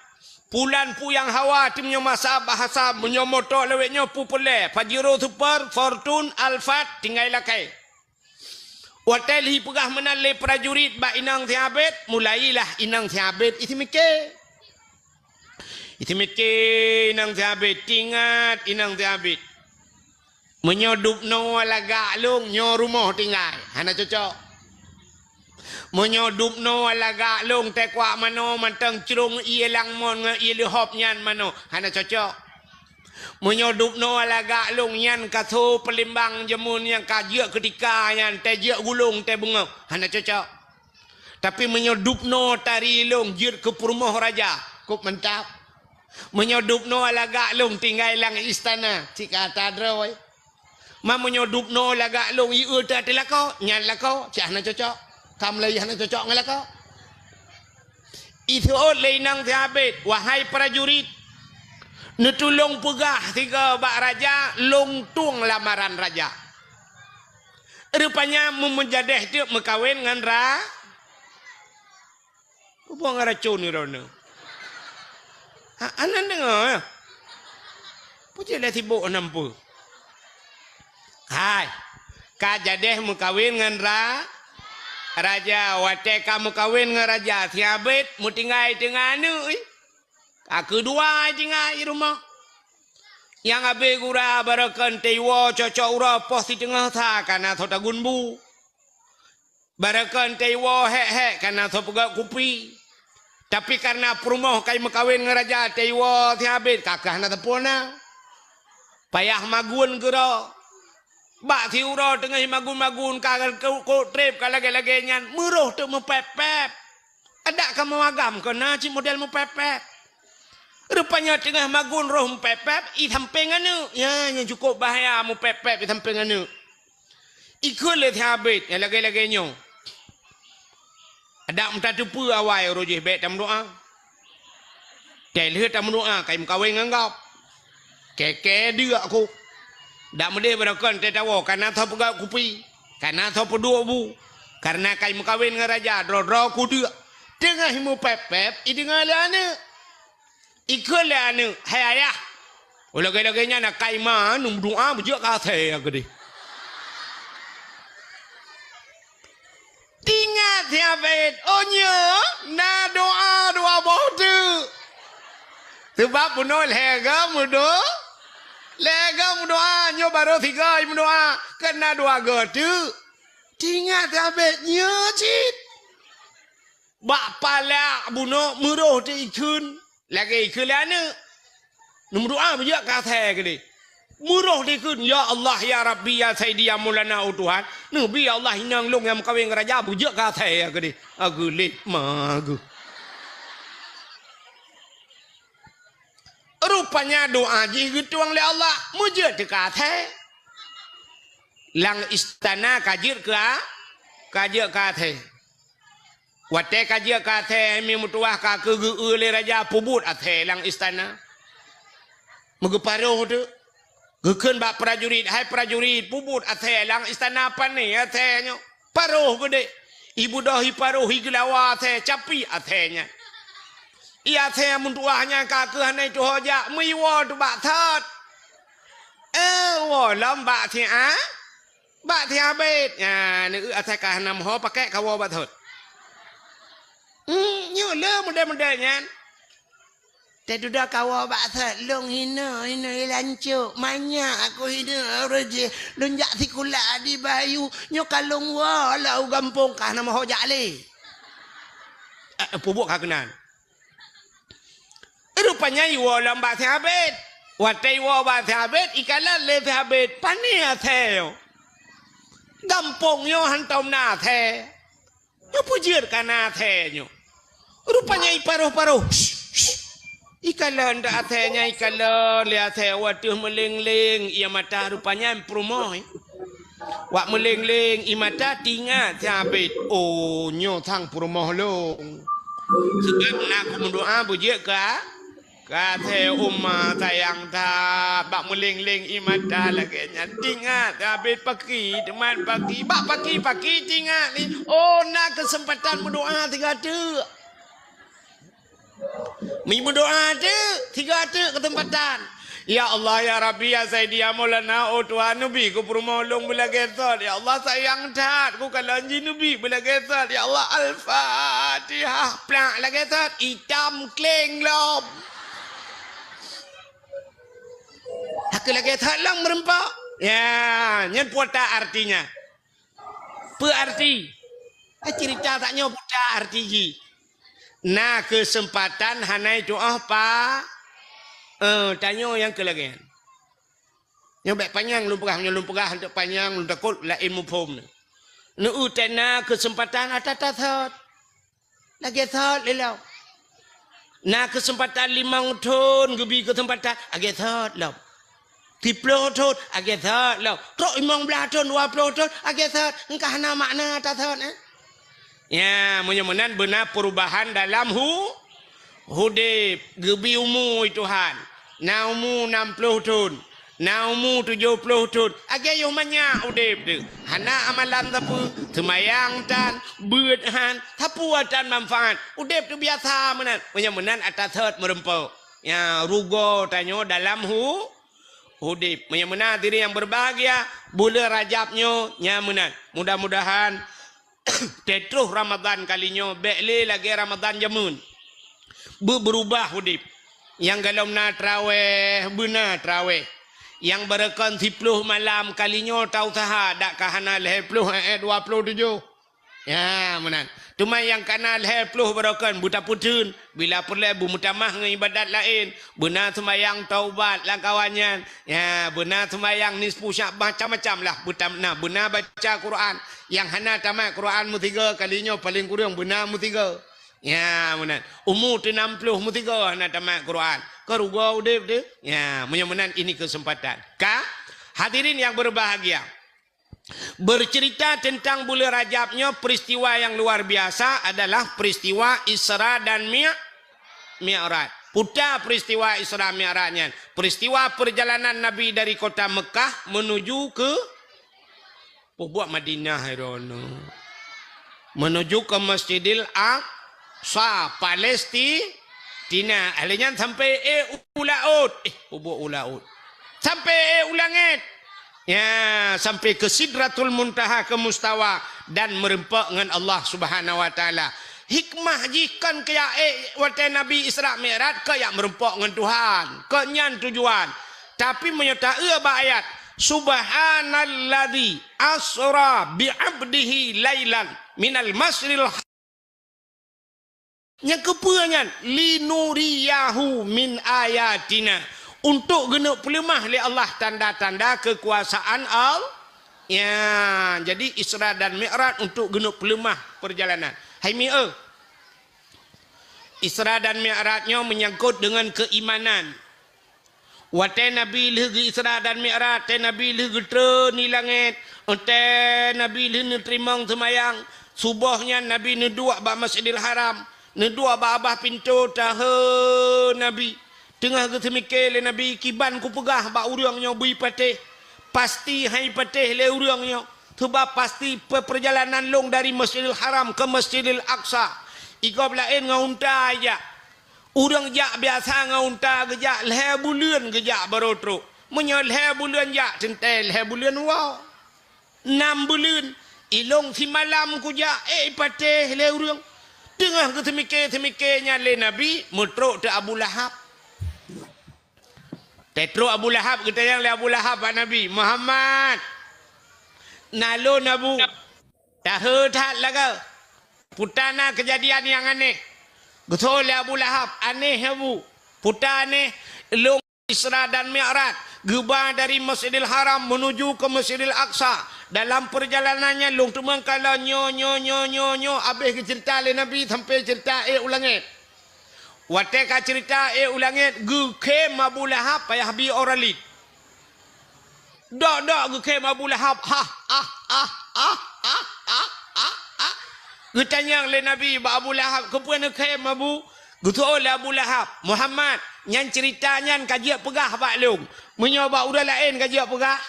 Pulan pu nyang hawa teuh meunyoe masa bahasa meunyoe moto lawét nyoe pu peureulée, Pajero Super, Fortune, Alphard tinggai lakée." Watée lheuh peugah meunan lé prajurit bak inong si Abét, mulailah inong si Abét iseumiké. Iseumiké inong si Abét, teuingat inong si Abét. Meunyoe dubnoe lagak lôn, nyoe rumoh tinggai, hana cocok. Meunyoe dubnoe lagak lôn, teukuak manoe mantong crông ié langmon ngon ié leuhop nyan manoe, hana cocok. Meunyoe dubnoe lagak lôn, nyan kasoe peulimbang jameun nyang ka jeuet keutika nyan, tée jeuet gulong, tée beungoh, hana cocok. Tapi meunyoe dubnoe tari lôn jeuet keu peurumoh raja, Kôp mantap. Meunyoe dubnoe lagak lôn tinggai lam istana, cit ka ata droe. Ma meunyoe dubnoe lagak lôn ié teuh ateueh lakoe, nyan lakoe, cit hana cocok. Ka meulayeue hana cocok ngon lakoe. Iseuôt lé inong si Abed, "Wahai prajurit, neutulông peugah sigoe bak raja, lôn tueng lamaran raja." Rupanya meumeujadeh teuk meukawen ngon ra-, Peue buet ngon racôn droeneuh? Ha, hana deungoe, ya? Peue cit lé sibok hana peue? Hai, ka jadeh meukawen ngon ra-, raja. Watée ka meukawen ngon raja, si Abed meutinggai teungoh aneuk, ih. Ka keudua tinggai di rumoh. Nyang abée gura barokon teuiwoe cocok uroe poh siteungoh sa ka na soe tagun bu. Barokon teuiwoe hék-hék ka na soe peugöt kupi. Tapi kareuna peurumoh ka meukawen ngon raja teuiwoe si Abed ka keuh hana teupeu na. Payah magun keudroe. Bak siuroe teungoh magun-magun ka kôk treb ka lagée-lagée nyan, meuroh teuk meupép-pép. Adak kamoe agam keu na cit model meupép-pép. Rupanya teungoh magun roh meupép-pép, i sampéng aneuk. Ya, nyan cukôp bahaya meupép-pép i sampéng aneuk. Ikheun lé si Abed nyang lagée-lagée nyoe. Adak meutateupeue awai uroe jih bék tameudoá. Tée lheueh tameudoá ka meukawen ngon gob. Kée-kée deuk kôk. Dak meudeh barokon tée tawoe ka na soe peugöt kupi, ka na soe peuduek bu. Kareuna ka meukawen ngon raja, droe-droe kudeuk. Teungoh meupép-pép, ideungoe lé aneuk. Ikheun lé aneuk, "Hai ayah, oh lagée-lagée nyan akai ma neumeudoá beujeuet keu asèe keudeh." Tingat si Abed, "Oh nyoe na doá dua boh teuk." Sabab bunoe lhée goe meudo-, lhée goe meudoá, nyoe barô sigoe meudoá, kan na dua goe teuk. Tingat si Abed, nyoe cit. Bak palak bunoe meuroh teuk ikheun. Lagée ikheun lé aneuk. Neumeudoá beujeuet keu asèe keudeh. Meuroh dikheun, "Ya Allah, ya Rabbi, ya Saidi, ya Maulana, oh Tuhan. Neubi ya Allah inong lôn nyang meukawen ngon raja beujeuet keu asèe keudeh." Ageulet ma geuh. Rupanya doá jih geutueng lé Allah, meujeuet teuka asèe. Lam istana ka jeuet keu a-, ka jeuet keu asèe. Watée ka jeuet keu asèe, mi meutuwah ka keu geu-eu lé raja peubuet asèe lam istana. Meugeuparoh teuk. Geukheun bak prajurit, "Hai prajurit, peubuet asèe lam istana pane asèe nyoe." Paroh geudeh. Ibeudôh iparoh igeulawa asèe, capi asèe nyan. I asèe meutuwah nyan ka keuh hana tuho jak, meuiwoe teuk bak thot. Eh, woe lom bak si a-, bak si Abed. Nyan, asèe ka hana meuho pakèk ka woe bak thot. Hmm, nyoe le model-model nyan. Teududoe kawoe bak thot, lôn hinoe, hinoe i lancok, manyak aku hinoe uroe jih, lôn jak sikula di Bayu, nyoe ka lôn woe lam u gampông ka hana meuho jak lé. Eh, peubuet ka keunan. Rupanya iwoe lom bak si Abed. Watée iwoe bak si Abed, ikalon lé si Abed, pane asèe nyoe. Gampông nyoe hantom na asèe. Nyoe peue jeuet ka na asèe nyoe? Rupanya iparoh-paroh. Ikalon dak asèe nyan, ikalon lé asèe, watée meuleng-leng ie mata rupanya peurumoh. Wak meuleng-leng ie mata tingat si Abed, "Oh, nyoe sang peurumoh lôn. Sabab na kumeudoá beujeuet keu a-, Keu asèe uma sayang that, bak meuleng-leng ie mata lagée nyan. Tingat, habéh paki, teumat paki, bak paki-paki tingat ni. Oh, na keuseumpatan meudoá sigoe teuk. Mi meudoá teuk, sigoe teuk keuseumpatan. Ya Allah, ya Rabbi, ya Saidi, ya Maulana, oh Tuhan, neubi keu peurumoh lôn beulagée thot. Ya Allah, sayang that, kukalon jih neubi beulagée thot. Ya Allah, Al-Fatihah, plak lagée thot, itam kleng lom. Hana lagée that lom meureumpok. Ya, nyan peue artinya. Peue arti? Eh, cerita tanyoe peue arti jih. Na keuseumpatan hana tuoh pa-, eh, tanyoe nyang keu lagée nyan. Nyoe bék panyang lôn peugah, nyoe lôn peugah hantom panyang, lôn takot laén muphom. Neu-eu tena keuseumpatan ata-ata thot. Lagée thot lé lom. Na keuseumpatan limong thon geubi keuseumpatan, lagèe thot lom. Siplôh thon, lagèe thot lom. Trok limong blaih thon, dua plôh thon, lagèe thot. Engkah na makna tathot, eh? Ya, meunyoe meunan beuna perubahan dalam hu-, udeb, geubi umu Tuhan. Na umu nam plôh thon, na umu tujoh plôh thon. Lagèe yoh manyak udeb teuh. Hana amalan sapeue, seumayang tan, beuet han, sapeue tan manfaat. Udeb teuh biasa meunan. Meunyoe meunan ata thot meureumpok. Ya, rugoe tanyoe dalam hu-, udeb. Meunyoe meunan hadirin yang berbahagia, buleuen Rajab nyoe nya meunan. Mudah-mudahan teutroh Ramadan kali nyoe bèk lé lagèe Ramadan jameun. Beu-, beurubah udeb. Nyang golom na traweh, beuna traweh. Nyang barokon siplôh malam kali nyoe ta useuha dak ka hana lhèe plôh, eh, eh, dua plôh tujoh. Ya, meunan. Teuma nyang ka na lhèe plôh barokon beutapeutheun, bila peureulèe beumeutamah ngon ibadat laén, beuna seumayang taubat lam kawan nyan. Ya, beuna seumayang nisfu Sya'ban, macam-macam lah. Beutam-, na, beuna baca Quran. Nyang hana tamat Quran meusigoe kali nyoe paleng kureueng beuna meusigoe. Ya, meunan. Umu teuh nam plôh meusigoe hana tamat Quran. Ka rugoe udeb teuh. Ya, meunyoe meunan ini keuseumpatan. Ka, hadirin yang berbahagia. Bercerita tentang buleuen Rajab nyoe, peristiwa yang luar biasa adalah peristiwa Isra dan Mi-, Mi'raj. Peue ta peristiwa Isra Mi'raj nyan? Peristiwa perjalanan Nabi dari kota Mekah menuju ke, peubuet Madinah droeneuh. Menuju ke Masjidil Aqsa, Palestina. Lheueh nyan sampai, eh, u laôt. Eh, peubuet u laôt. Sampai, eh, u langèt. Ya, sampai ke Sidratul Muntaha, ke Mustawa, dan meureumpok ngon Allah Subhanahu wa Taala. Hikmah jih kon keu jak, eh, watèe Nabi Isra Mi'raj, keu jak meureumpok ngon Tuhan. Kon nyan tujuan. Tapi meunyoe ta-eu bak ayat, "Subhanalladzi asra bi 'abdihi lailan minal masjidil ha-," Nyang keupeue nyan? "Linuriyahu min ayatina." Untuk geuneuk peuleumah lé Allah tanda-tanda keukuasaan Allah. Ya, jadi Isra dan Mi'raj untuk geuneuk peuleumah perjalanan. Hai mi-, eh. Isra dan Mi'raj nyoe menyangkut dengan keimanan. Watèe Nabi lheueh geu-Isra dan Mi'raj, watèe Nabi lheueh geutreun di langèt, watèe Nabi lheueh neuteurimong seumayang, suboh nyan Nabi neuduek bak Masjidil Haram, neuduek bak babah pintoe, tahe Nabi. Teungoh geuseumike lé Nabi, "Kiban kupeugah bak ureueng nyoe beu patéh? Pasti han patéh lé ureueng nyoe, seubab pasti pe-, peurjalanan lôn dari Masjidil Haram ke Masjidil Aqsa. Igob laén ngon unta ijak." Ureueng jak biasa ngon unta geujak, lhèe buleuen geujak barô trok. Meunyoe lhèe buleuen jak, teuntèe lhèe buleuen woe. Nam buleuen, ilôn simalam kujak, eh, ipatéh lé ureueng. Teungoh geuseumike-seumike nyan lé Nabi, meutrok teuk Abu Lahab. Teutrok Abu Lahab, geutanyong lé Abu Lahab bak Nabi, "Muhammad, na lôn, Abu." Tahe that lagoe. Peue ta na keujadian nyang aneh. Geutanyong lé Abu Lahab, "Aneh, Abu." "Peue ta aneh?" "Lôn Isra dan Mi'raj, geuba dari Masjidil Haram menuju ke Masjidil Aqsa. Dalam perjalanan nyan lôn teumeung kalon nyoe, nyoe, nyoe, nyoe, nyoe." Abéh geuceurita lé Nabi sampai ceurita ék u langèt. Watèe ka ceurita ék u langèt, geukhém Abu Lahab payah bi ora lét. Dok-dok geukhém Abu Lahab, "Hah, ah, ah, ah." Geutanyong lé Nabi bak Abu Lahab, "Keupeue neukhém, Abu?" Geutanyong lé Abu Lahab, "Muhammad, nyang ceurita nyan ka jeuet peugah bak lôn. Meunyoe bak ureueng laén ka jeuet peugah?"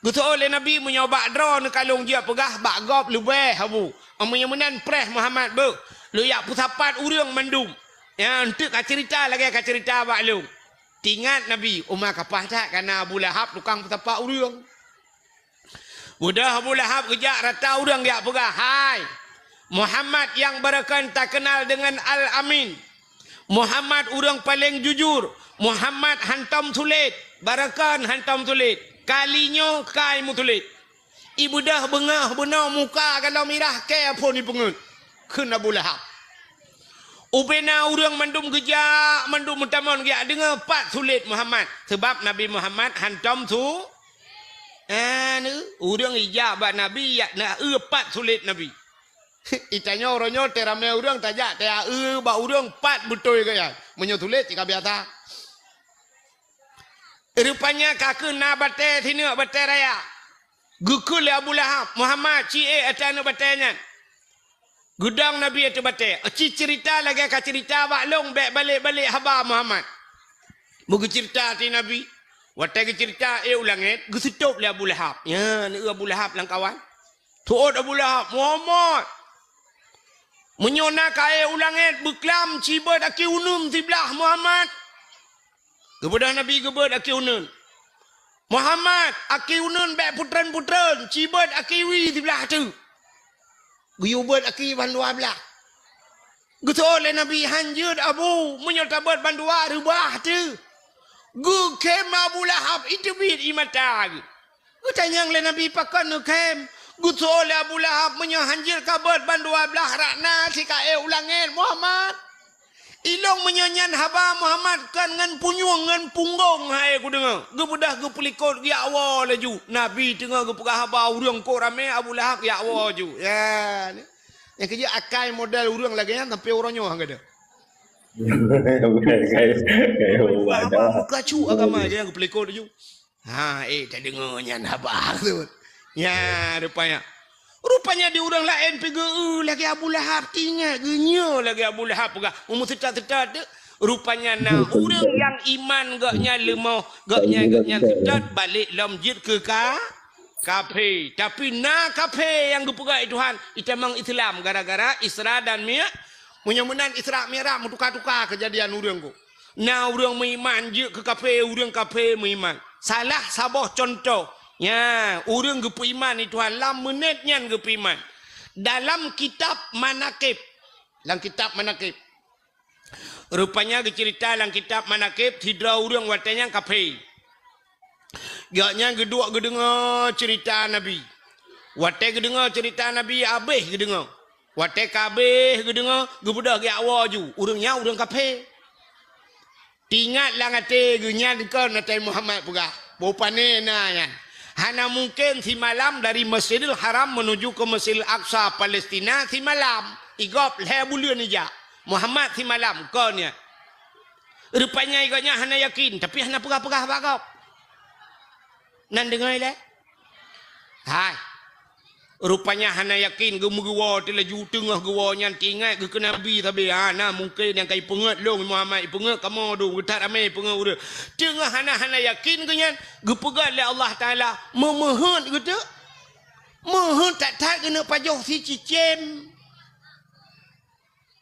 Geutanyong lé Nabi, "Meunyoe bak droeneuh ka lôn jeuet peugah, bak gob leubeh, Abu. Meunyoe meunan preh Muhammad beuh, lôn jak peusapat ureueng mandum. Nyan teuk ka ceurita lagèe ka ceurita bak lôn." Teuingat Nabi, uma kapah that ka na Abu Lahab tukang peusapat ureueng. Beudôh Abu Lahab geujak rata ureueng geujak peugah, "Hai, Muhammad nyang barokon takeunal deungon Al-Amin. Muhammad ureueng paleng jujur. Muhammad hantom sulet, barokon hantom sulet. Kali nyoe kai meusulet." Ibeudôh beungoh bunoe muka galom mirah kèe phon ipeungeut, kheun Abu Lahab. Ubena ureueng mandum geujak, mandum meutamong geujak deungoe pat sulet Muhammad. Seubab Nabi Muhammad hantom su-, anu, ureueng ijak bak Nabi, jak na eu pat sulet Nabi. Itanyoe uroe nyoe teuramé ureuëng tajak teuaeu bak ureuëng pat beutôi gaya. Meunyoe tuléh cit ka biasa. Rupanya ka keuh na batée sineuk batée raya. Geukheun lé Abu Lahab, "Muhammad, ci ék ateueh aneuëk batée nyan." Geudong Nabi ateueh batée. Ci cerita lagée ka cerita bak lông bék balek-balek haba Muhammad. Meugeucerita ateueh Nabi. Watée geucerita ék u langét, geuseutôb lé Abu Lahab. Nyan, eu Abu Lahab lam kawan. Teuôt Abu Lahab, "Muhammad, meunyoe na ka ék u langét beuklam cibeuet aki uneun siblah Muhammad." Geubeudôh Nabi geubeuet aki uneun. "Muhammad, aki uneun bék putreun-putreun, cibeuet aki wie siblah teuk." Geuyue beuet aki bandua blah. Geuseuôt lé Nabi, "Hanjeuet Abu, meunyoe tabeuet bandua reubah teuk." Geukhém Abu Lahab, iteubiet ie mata geuh. Geutanyong lé Nabi, "Pakon neukhém?" Geuseuôt lé Abu Lahab, "Meunyoe hanjeuet kabeuet bandua blah rakna sikaék u langét Muhammad. Ilông meunyoe nyan haba Muhammad kon ngon punyueng ngon punggong hai kudeungoe." Geubeudôh geupeulikot geujak woe laju. Nabi teungoh geupeugah haba ureuëng kok ramé Abu Lahab geujak woe laju. Ya, ni. Nyang keujeuet akai model ureuëng lagée nyan sampai uroe nyoe han gadôh. Haba meukacu agama je nyang geupeulikot laju. Ha, eh, tadeungoe nyan haba tu. Nya, rupanya. Rupanya di ureuëng laén pi geu-eu lagée Abu Lahab, tingat geunyoe lagée Abu Lahab peugah, meuseutat-seutat tu. Rupanya na ureuëng nyang iman gobnyan leumoh, gobnyan, gobnyan seutat balek lom jeuet keu ka, kafé. Tapi na kafé nyang geupeugah lé Tuhan, itamong Islam gara-gara Isra dan Mi-, meunyoe meunan Isra Mi'raj meutuka-tuka keujadian ureuëng kok. Na ureuëng meuiman jeuet keu kafé, ureuëng kafé meuiman. Salah saboh cuntoh, nya, ureuëng geupeuiman lé Tuhan lam meunét nyan geupeuiman. Dalam kitab Manaqib, lam kitab Manaqib, rupanya geucerita lam kitab Manaqib, sidroe ureuëng watée nyan kafé. Gobnyan geuduek geudeungoe cerita Nabi. Watée geudeungoe cerita Nabi, habéh geudeungoe. Watée ka habéh geudeungoe, geubeudôh geujak woe laju. Ureuëng nyan ureuëng kafé. Tingat lam até geuh nyan kon Nabi Muhammad peugah, "Boh pané na nyan. Hana mungken simalam dari Masjidil Haram menuju ke Masjidil Aqsa, Palestina, simalam. Igob lhée buleuen ijak. Muhammad simalam kon nyan." Rupanya gobnyan hana yakin, tapi hana peugah-peugah bak gob. Nan deungoe ilée? Hai. Rupanya hana yakin, geumeugewoe teulaju teungoh geuwoe nyan teuingat geukheun Nabi sabe. Ha, na mungken nyang ka ipeungét lôn Muhammad, ipeungét kamoe dum, geuthat ramé ipeungét ureuëng. Teungoh hana, hana yakin geuh nyan, geupeugah lé Allah Taala, meumeuheuet geuteuk. Meuheuet that-that geuneuk pajoh sicicém.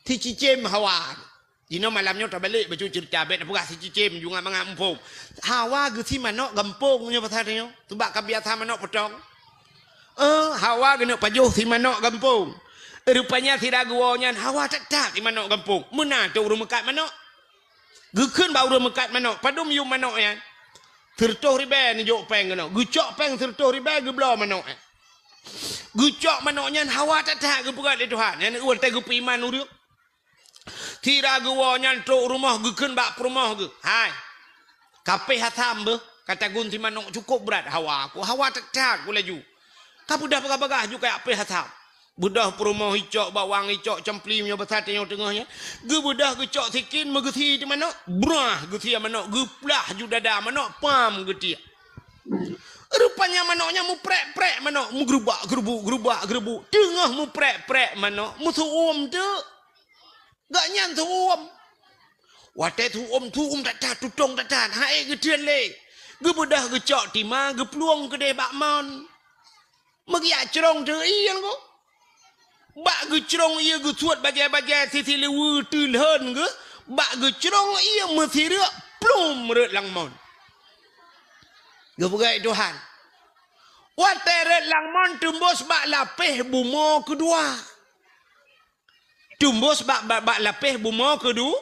Sicicém hawa. Jinoe malam nyoe tabalek bacut ceurita, bék tapeugah sicicém, jungat mangat muphom. Hawa geusie manok gampông nyoe pasal nyoe. Teubak ka biasa manok potong. Eh, hawa geuneuk pajoh sie manok gampông. Rupanya sira geuwoe nyan hawa that-that sie manok gampông. Meunan trok ureuëng meukat manok. Geukheun bak ureuëng meukat manok, padum yuem manok nyan. Sireutôh ribée neujok péng keunoe. Geucok péng sireutôh ribée geubloe manok nyan. Geucok manok nyan hawa that-that geupeugah lé Tuhan. Nyan watée geupeuiman ureuëng. Sira geuwoe nyan trok rumoh geukheun bak peurumoh geuh, "Hai, kapéh asam beuh, ka tagun sie manok cukôp brat hawa ku, hawa that-that ku laju. Ka beudôh bagah-bagah ju kajak péh asam." Beudôh peurumoh icok bawang, icok campli meunyoe basa tanyoe teungoh nyan. Geubeudôh geucok sikin meugeusie sie manok, brah geusie manok, geuplah ju dada manok, pam geutiek. Rupanya manok nyan muprek-prek manok, meugeurubak-geurubuk, geurubak-geurubuk. Teungoh muprek-prek manok, meuseuuem teuk. Gobnyan seuuem. Watée seuuem, seuuem that-that, tutong that-that, han ék geuteun lé. Geubeudôh geucok tima, geuplueng keudeh bak mon. Meugeuyak crông teuk ié nyan ko. Bak geucrông ié geusuet bajée-bajée sisi liweue teulhon geuh, bak geucrông ié meusireuk plum rhot lam mon. Geupeugah lé Tuhan, watée rhot lam mon teumbôs bak lapéh bumoe keudua. Teumbôs bak, bak, bak lapéh bumoe keudu-,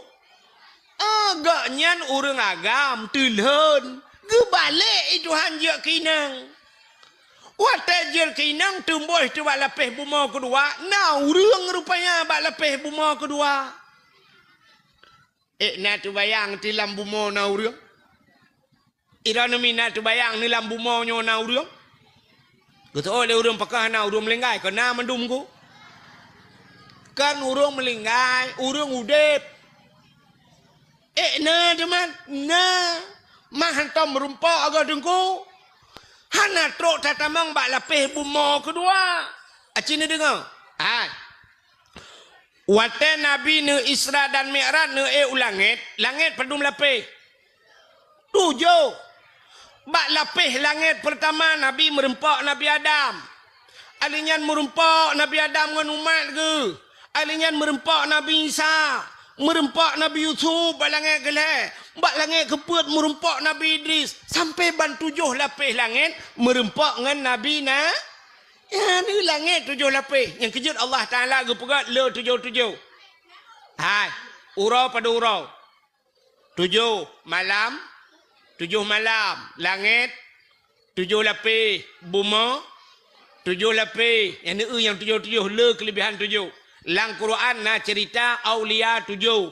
ah, gobnyan ureuëng agam teulhon, geubalek lé Tuhan jeuet keu inong. Watée jeuet keu inong teumbôs teuk bak lapéh bumoe keudua, na ureuëng rupanya bak lapéh bumoe keudua. Ék na teubayang ti lam bumoe na ureuëng? Droeneuh mi na teubayang ni lam bumoe nyoe na ureuëng? Geuteuôt lé ureuëng pakon hana ureuëng meuninggai, kon na mandum ku. Kan ureuëng meulinggai, ureuëng udeb. Eh, na teuma, na. Mah hantom meurumpok agoe teungku. Hana trok tatamong bak lapéh bumoe keudua. Aci neudeungoe? Hai. Watée Nabi neu Isra dan Mi'raj neu ék u langét, langét padum lapéh? Tujoh. Bak lapéh langét peurtama Nabi meurumpok Nabi Adam. Alheuh nyan meurumpok Nabi Adam ngon umat geuh. Alheuh nyan meurumpok Nabi Isa. Meurumpok Nabi Yusuf bak langét keulhée. Bak langét keupeuet meurumpok Nabi Idris. Sampoe ban tujoh lapéh langét meurumpok ngon Nabi na. Nyan i langét tujoh lapéh. Nyang keujeuet Allah Taala geupeugét le tujoh-tujoh. Hai, uroe padum uroe. Tujoh malam, tujoh malam, langét, tujoh lapéh, bumoe, tujoh lapéh, nyang neu-eu nyang tujoh-tujoh, le keuleubihan tujoh. Lam Quran na ceurita aulia tujoh.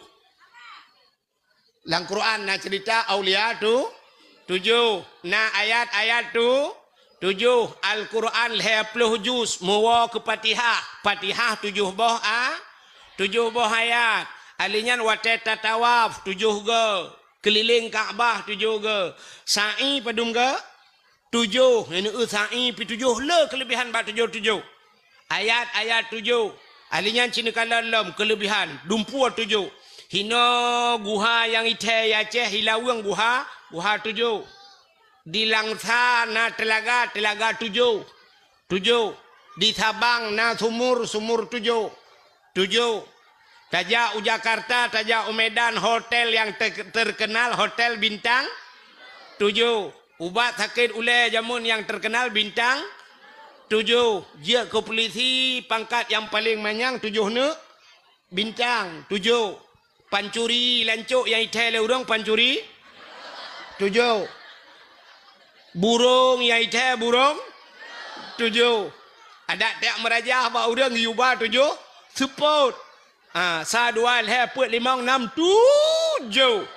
Lam Quran na ceurita aulia tu, tujoh. Na ayat-ayat tu, tujoh. Al-Quran lhée ploh juz, meuwoe keu Fatihah. Fatihah tujoh boh a, tujoh boh ayat. Alheuh nyan watée tatawaf, tujoh goe. Keulileng Ka'bah, tujoh goe. Sa'i padum goe? Tujoh. Nyang neu-eu sa'i pi tujoh, le keuleubihan bak tujoh-tujoh. Ayat-ayat tujoh. Alheuh nyan ci neukalon lom keuleubihan, dumpeue tujoh. Hinoe guha nyang i thée i Aceh, i Laweueng guha, guha tujoh. Di Langsa na teulaga, teulaga tujoh. Tujoh. Di Sabang na sumur, sumur tujoh. Tujoh. Tajak u Jakarta, tajak u Medan, hotel nyang ter-, terkenal, hotel bintang tujoh. Ubat sakét ulée jameun nyang terkenal bintang tujoh. Jeuet keu pulisi pangkat nyang paleng manyang tujoh neuk bintang tujoh. Pancuri lancok nyang i thée lé ureuëng pancuri tujoh. Burông nyang i thée burông tujoh. Adak tajak meurajah bak ureuëng yuba tujoh seupôt. Ha, sa dua lhée peuet limong nam tujoh.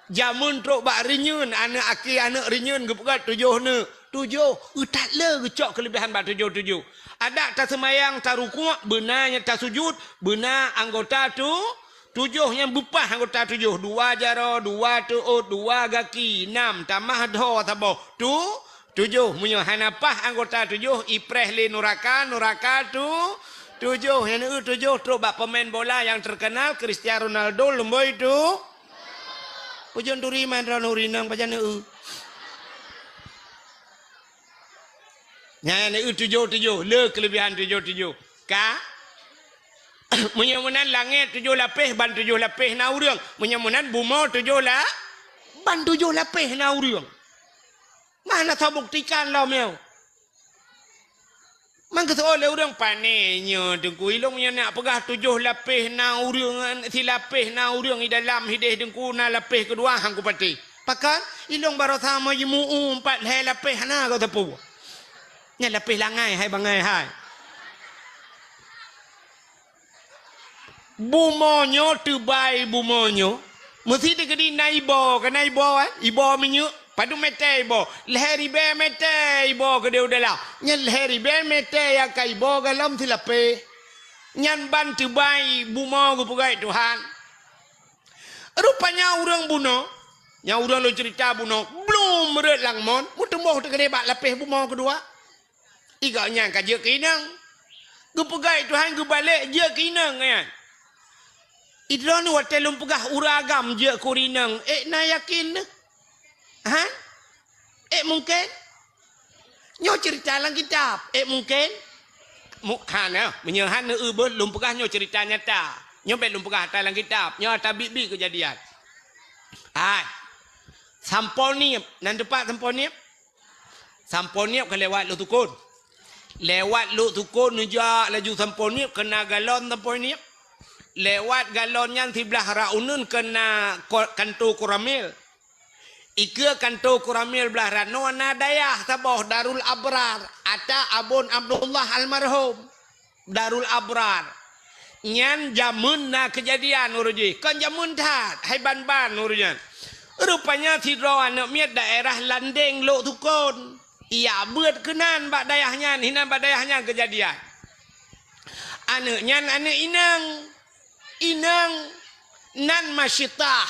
Jameun trok bak reunyeun, aneuëk aki aneuëk reunyeun geupeugét tujoh neuk. Tujoh, eu that le geucok keuleubihan bak tujoh-tujoh. Adak taseumayang, tarukuk, beuna nyang tasujut, beuna anggota tu, tujoh nyang beupah anggota tujoh. Dua jaroe, dua teuôt, dua gaki, nam, tamah dhoe saboh. Tu, tujoh. Meunyoe hana pah anggota tujoh, ipreh lé nuraka, nuraka tu, tujoh. Nyang neu-eu tujoh trok bak pemain bola nyang terkenal, Cristiano Ronaldo, lumboi tu. Ujong turi man droe nuri nang pajan neu-eu. Nyan neu-eu tujoh-tujoh, le keuleubihan tujoh-tujoh. Ka? Meunyoe meunan langét tujoh lapéh, ban tujoh lapéh na ureuëng. Meunyoe meunan bumoe tujoh la-, ban tujoh lapéh na ureuëng. Mana soe buktikan lom nyoe? Man geuseuôt lé ureuëng, "Pané nyoe Teungku, ilong nyoe nak peugah tujoh lapéh na ureuëng, silapéh na ureuëng i dalam hideh Teungku, na lapéh keudua han kupatéh." Pakon? Ilong baroesa meujimu'u empat lhée lapéh hana geuteupeu. Nyan lapéh langai hai bangai hai. Bumoe nyoe teubai bumoe nyoe, meusi teukeudi na iboh, ka na iboh, eh? Iboh minyeuk, padum mètè iboh, lhèe ribèe mètè iboh keudéh u dalam. Nyan lhèe ribèe mètè nyang ka iboh galom silapèh. Nyan ban teubai bumoe geupeugöt Tuhan. Rupanya ureueng bunoe, nyang ureueng lôn ceurita bunoe, blom rhot lam mon, meuteumboh teukeudéh bak lapèh bumoe keudua. Igak nyan ka jeuet keu inong. Geupeugöt Tuhan geubalek jeuet keu inong nyan. Idroeneuh watèe lôn peugah ureueng agam jeuet keu inong, ék na yakin neuh? Ha? Ék mungken? Nyoe ceurita lam kitab, ék mungken? Mu-, hana, meunyoe hana eu beuh lôn peugah nyoe ceurita nyata. Nyoe bèk lôn peugah ata lam kitab, nyoe ata biet-biet keujadian. Hai. Sampoe Niep, nan teumpat Sampoe Niep? Sampoe Niep ka lewat Lhoksukon. Lewat Lhoksukon neujak laju Sampoe Niep, keu na galon Sampoe Niep. Lewat galon nyan siblah rot uneuen keu na ko-, kanto Koramil. Ikeue kanto Koramil blah rot noe na dayah saboh Darul Abrar, ata Abon Abdullah almarhum. Darul Abrar. Nyan jameun na keujadian uroe jih. Kon jameun that, hai ban-ban uroe nyan. Rupanya sidroe aneuk miet daerah Landeng Lhoksukon. Ijak beuet keunan bak dayah nyan, hinan bak dayah nyan keujadian. Aneuk nyan aneuk inong. Inong nan Masyitah.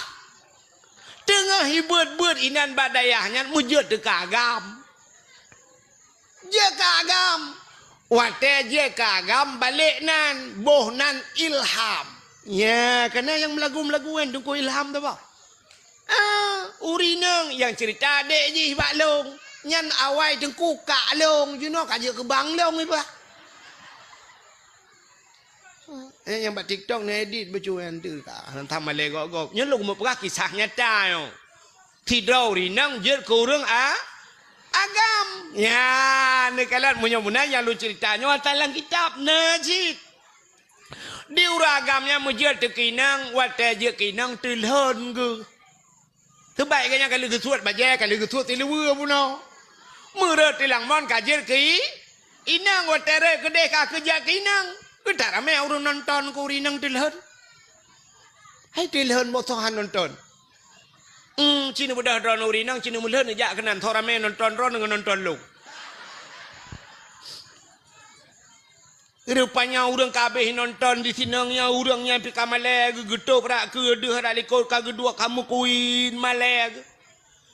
Teungoh jibeuet-beuet inan bak dayah nyan meujeuet teuka agam. Jeuet ka agam. Watée jeuet ka agam balek nan, boh nan Ilham. Ya, kana nyang meulagu-meulagu kan Teungku Ilham tu bah. Ah, ureueng inong nyang ceurita adék jih bak lôn. Nyan awai Teungku kak lôn, jinoe ka jeuet keu bang lôn iba. Eh, nyang bak TikTok neuedit bacut nyan teuh ka. Hantom malée gob-gob. Nyoe lôn meupeugah kisah nyata nyoe. Sidroe ureueng inong jeuet keu ureueng a-, agam. Nyan, neukalon meunyoe meunan nyang lôn ceurita nyoe ata lam kitab na cit. Di ureueng agam nyan meujeuet teuka inong, watée jeuet keu inong teulhon geuh. Teubaik geuh nyan ka lheueh geusuet bajée, ka lheueh geusuet siluweue bunoe. Meureuet tilang mon ka jeuet keu i-, inong, watée rhot keudeh ka keuh jak keu inong. Keuh that ramé ureueng nonton keu ureueng inong teulhon. Hai teulhon boh soe han nonton. Hmm, ci neubeudôh droeneuh ureueng inong, ci neumeulhon jak keunan, soe ramé nonton droeneuh ngon nonton lôn. Rupanya ureueng ka habéh nonton di sinong nyan, ureueng nyan pih ka malée, geugeutôb rak keue deuh rak likot ka geuduek ka meukuin malée.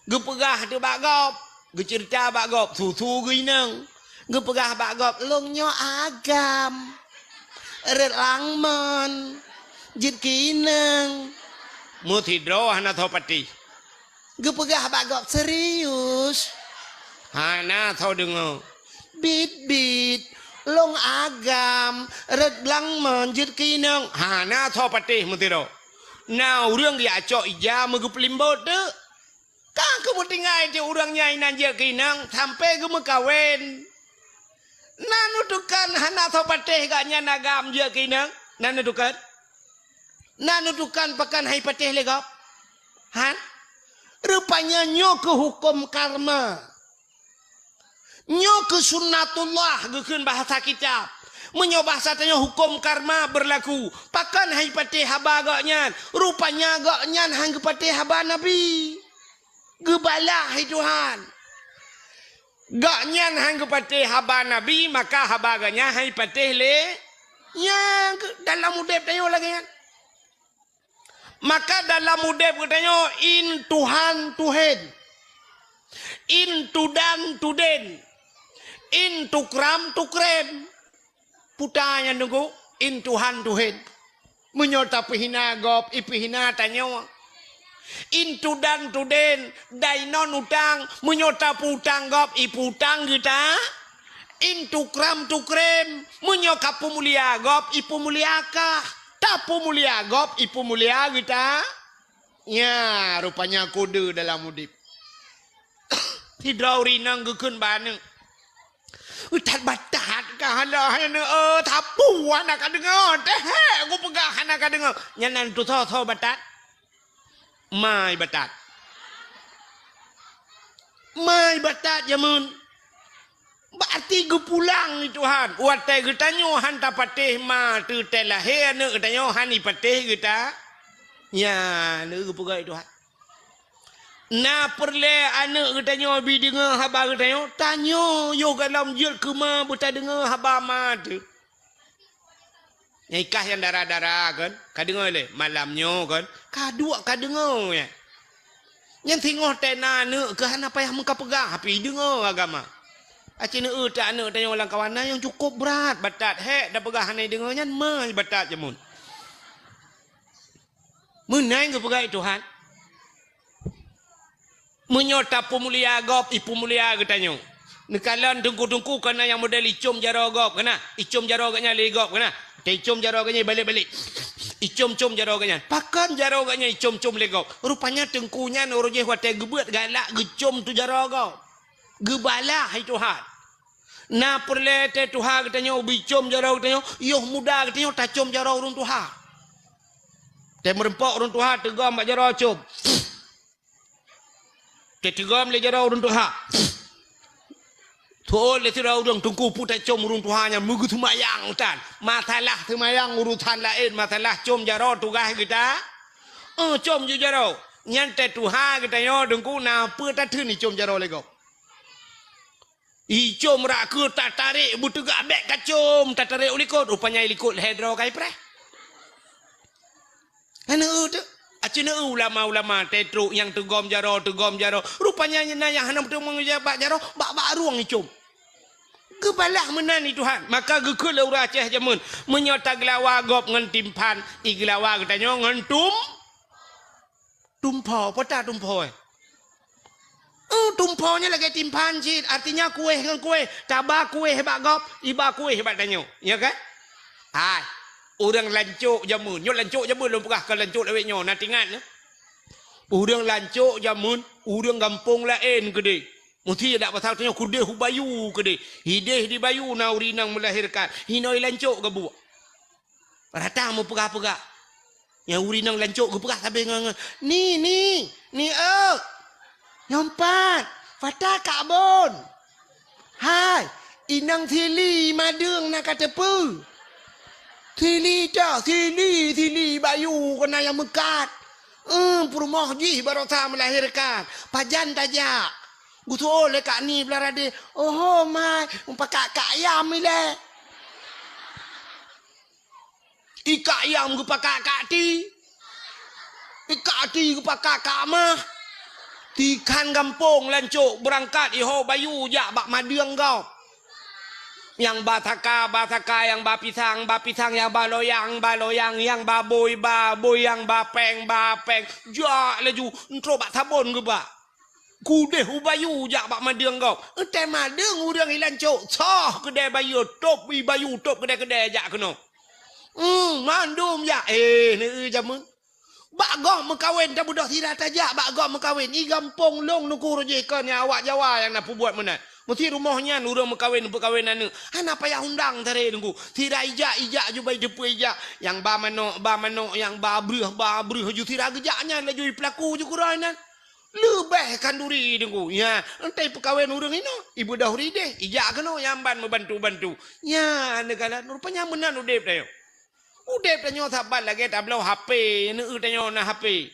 Geupeugah teuh bak gob, geuceurita bak gob, su-su geuh inong. Geupeugah bak gob, "Lôn nyoe agam. Rhot lam mon. Jeuet keu inong." Meusidroe hana soe patéh. Geupeugah bak gob, "Serius?" Hana soe deungoe. "Bit-bit, lôn agam, rhot lam mon jeuet keu inong." Hana soe patéh meusidroe. Na ureueng geujak cok ija meugeupeulimbot teuk. Ka geumeutinggai cit ureueng nyan inan jeuet keu inong sampoe geumeukawen. Na neutukon hana soe patéh gobnyan agam jeuet keu inong? Na neutukon? Na neutukon pakon han jipatéh lé gob? Han? Rupanya nyoe keuh huköm karma. Nyoe keuh sunnatullah geukheun bahasa kitab. Meunyoe bahasa tanyoe huköm karma beurlaku, pakon han jipatéh haba gobnyan? Rupanya gobnyan han geupatéh haba Nabi. Geubalah hai Tuhan. Gobnyan han geupatéh haba Nabi, maka haba gobnyan han jipatéh lé nyang dalam udeb tanyoe lagée nyan. Maka dalam udeb geutanyoe in Tuhan tuhen, in tudan tuden, in tukram tukrem. Puta nyan Teungku, in Tuhan tuhen. Meunyoe tapeuhina gob, ipeuhina tanyoe. In tudan tuden, dainon utang, meunyoe tapeuutang gob, ipeuutang geuta. In tukram tukrem, meunyoe kapeumulia gob, ipeumulia kah. Tapeumulia gob, ipeumulia geuta. Nya, rupanya kode dalam udeb. Sidroe ureueng inong geukheun bak aneuk, "That batat ka hala aneuk, eh, sapeue hana ka deungoe, teuhek kupeugah hana ka deungoe." Nyan na neutusoe-soe batat? Mai batat. Mai batat jameun. Berarti geupulang lé Tuhan. Watée geutanyoe han tapatéh ma teuh, teuh lahé aneuk geutanyoe han jipatéh geuta. Nyan lé geupeugah lé Tuhan. Na peureulée aneuk geutanyoe bi deungoe haba geutanyoe, tanyoe yoh gohlom jeuet keu ma beutadeungoe haba ma teuh. Nyang ikah nyang dara-dara kan, ka deungoe lé malam nyoe kan, ka duek ka deungoe nyan. Nyan singoh tée na aneuk keuh hana payah meukapeugah, tapi deungoe agama. Aci neueu that aneuk tanyoe lam kawan na nyang cukôp brat batat, hék tapeugah hana deungoe nyan, mai batat jameun. Meunan geupeugah lé Tuhan. Meunyoe tapeumulia gob, ipeumulia geutanyoe. Neukalon teungku-teungku kana nyang model icom jaroe gob kana, icom jaroe gobnyan lé gob kana. Teuicom jaroe gobnyan balek-balek. Icom-com jaroe gobnyan. Pakon jaroe gobnyan icom-com lé gob? Rupanya teungku nyan uroe jéh watée geubeuet galak geucom tu jaroe gob. Geubalah hai Tuhan. Na peureulée tée tuha geutanyoe ubicom jaroe geutanyoe, yoh muda geutanyoe tacom jaroe ureuëng tuha. Tée meureumpok ureuëng tuha teugom bak jaroe com. Tée teugom lé jaroe ureuëng tuha. Tuôn lé sidroe ureuëng teungku peue tacom ureuëng tuha nyan meugeuseumayang tan. Masalah seumayang urusan laén, masalah com jaroe tugaih geuta. Eh, com ju jaroe. Nyan tée tuha geutanyoe teungku na peue tatheun icom jaroe lé gob. Icom rak keu tatarek beuteugak bèk kacom, tatarek u likot, rupanya i likot lhèe droe kai preh. Hana eu teuk. Aci na eu ulama-ulama tetrok nyang teugom jaroe, teugom jaroe. Rupanya na nyang hana meuteumé bak jaroe, bak, bak rueng icom. Geubalah meunan i Tuhan. Maka geukheun lé ureueng Aceh jameun, meunyoe tageulawa gob ngon timphan, igeulawa geutanyoe ngon tum-, tumpho. Peue ta tumpho, eh? Eh, tumpho nyan lagèe timphan cit, artinya kuéh ngon kuéh. Taba kuéh bak gob, iba kuéh bak tanyoe. Ya kan? Hai, ureueng lancok jameun. Nyoe lancok jameun lôn peugah, kon lancok lawét nyoe, na tingat nyoe. Ureueng lancok jameun, ureueng gampông laén keudeh. Musti dak pasal tanyoe keudeh u bayu keudeh. Hideh di bayu na ureueng inong meulahirkan. Hinoe lancok geubuek. Rata meupeugah-peugah. Nyang ureueng inong lancok geupeugah sabe ngon, ngon, "Ni, ni, ni, eu! Nyoe pat, Fata kak bon. Hai, inong Sili madeueng na ka teupeu. Sili ta, Sili, Sili, bayu keunan nyang meukat. Eum, peurumoh jih barosa meulahirkan. Pajan tajak?" Geutu'oh lé Kak Ni blah radeh, "Oho, mai, mupakak kak ayam ilèe." Ikak ayam geupakak kak ti. Ikak ti geupakak kak mah. Tikhan gampông lancok beurangkat iho bayu jak bak madeueng gob. Nyang ba saka, ba saka, nyang ba pisang, ba pisang, nyang ba loyang, ba loyang, nyang ba bôi, ba bôi, nyang ba péng, ba péng. Jak laju, entrok bak sabon geuba. Keudeh u bayu jak bak madeueng gob. Eunteuk madeueng ureueng i lancok, soh keudè bayu, tôb i bayu, tôb keudè-keudè jak keunoe. Hmm, mandum jak. Eh, neu jameun. Bak gob meukawen, tabeudôh sira tajak bak gob meukawen. I gampông lôn Teungku Rojih kon nyang awak Jawa nyang na peubuet meunan. Meusti rumoh nyan ureueng meukawen, peukawen aneuk. Hana payah undang taré Teungku. Sira ijak, ijak ju bai teupeu ijak. Nyang ba manok, ba manok, nyang ba breuh, ba breuh ju sira geujak nyan laju ipeulaku ju keudroe nyan. Leubeh khanduri Teungku. Nya, entai peukawen ureueng inoe, ibeudôh rideh, ijak keunoe nyang ban meubantu-bantu. Nya, neukalon, rupanya meunan udeb tanyoe. Udeb tanyoe saban lagèe tabloe H P, neu tanyoe na H P.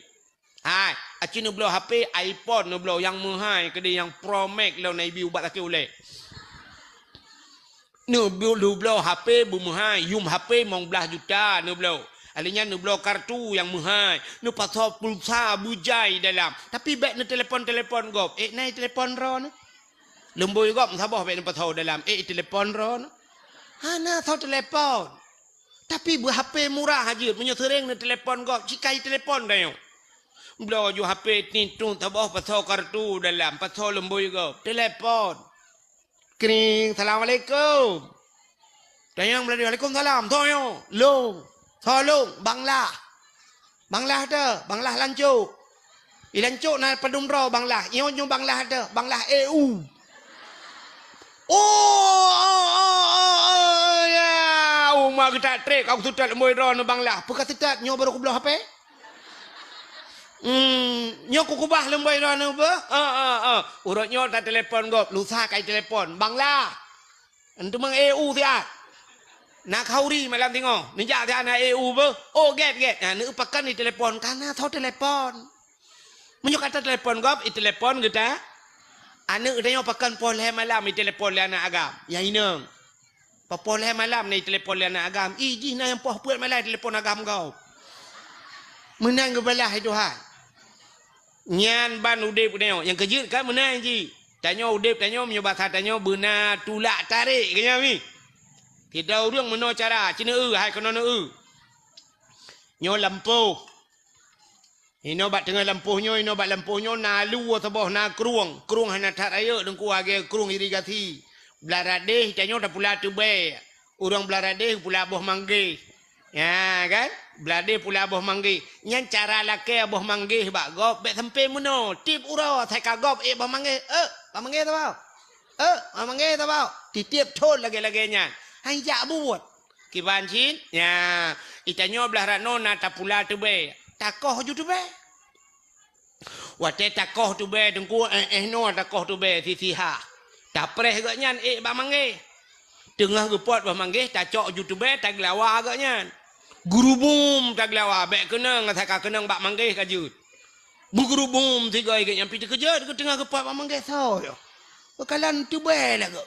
Hai, aci neubloe H P, iPhone neubloe nyang meuhai keudeh nyang Pro Max lôn na ibi ubat sakét ulèe. Neubloe, neubloe H P beumeuhai, yum H P limong blaih juta neubloe. Alèh nyan neubloe kartu nyang meuhai, neupasoe pulsa beujai dalam. Tapi bèk neutelepon-telepon gob. Eh, na itelepon droeneuh? Lumbôi gob meusaboh bèk neupasoe dalam. Eh, itelepon droeneuh? Hana soe telepon. Tapi beu H P murah jeuet, meunyoe seuréng neutelepon gob, cit ka itelepon tanyoe. Bloe ju H P tintu saboh pasoe kartu dalam, pasoe lumbôi gob, telepon. Kring, "Assalamualaikum." Tanyong Meulayu, "Waalaikumsalam." Soe nyoe? "Lôn." "Soe lôn?" "Bang Lah." "Bang Lah teuh?" "Bang Lah lancok." "I lancok na padum droe Bang Lah?" "Nyoe, nyoe Bang Lah teuh." "Bang Lah E U." "Oh, oh, oh, oh, oh, ya. Uma geutak trek, aku seutôt lumbôi droeneuh Bang Lah." "Peue ka seutôt, nyoe barô kubloe H P." Hmm, nyoe kukubah lumbôi droeneuh beuh? Eh, eh, eh. Uroe nyoe tatelepon gob, lusa ka itelepon. Bang Lah. Enteuk meu'en E U siat. Na khauri malam singoh. Neujak siat na E U beuh. Oh, gèt, gèt. Nah, neupakan itelepon. Ka na soe telepon. Meunyoe ka tatelepon gob, itelepon geuta. Aneuk tanyoe pakan poh lhèe malam itelepon lé aneuk agam. Nyang inong. Poh lhèe malam na itelepon lé aneuk agam, ih jih na nyang poh peuet malam itelepon agam gob. Meunan geubalah lé Tuhan. Nyan ban udeb tanyoe. Nyang keujeuet kan meunan jih. Tanyoe udeb tanyoe meunyoe basa tanyoe beuna tulak tarek keu nyan mi. Sidroe ureueng meunoe cara, ci neueu hai keunoe neueu. Nyoe lampôh. Inoe bak teungoh lampôh nyoe, inoe bak lampôh nyoe na lua saboh, na krueng. Krueng hana that rayeuk Teungku, lagèe krueng irigasi. Blah radeh tanyoe tapula teubèe. Ureueng blah radeh pula boh manggeh. Nya kan? Blah radeh pula boh manggeh. Nyan cara lakèe boh manggeh bak gob, bèk sampoe meunoe. Tiep uroe, asai ka gob ék boh manggeh. Eh, boh manggeh saboh. Eh, boh manggeh saboh. Titiep thon lagèe-lagèe nyan. Han jak buet. Kiban cit, nya, itanyoe blah rot noe na tapula teubèe, takoh ju teubèe. Watèe takoh teubèe Teungku, eh, eh, noe takoh teubèe sisiha. Tapreh gobnyan ék bak manggeh. Teungoh geupot bak manggeh, tacok ju teubèe, tageulawa gobnyan. Geurubum tageulawa, bèk keunong, asai ka keunong bak manggeh ka jeuet. Beugeurubum sigoe gobnyan pih teukeujot, teungoh geupot bak manggeh soe nyoe. Peukalon teubai lagoe.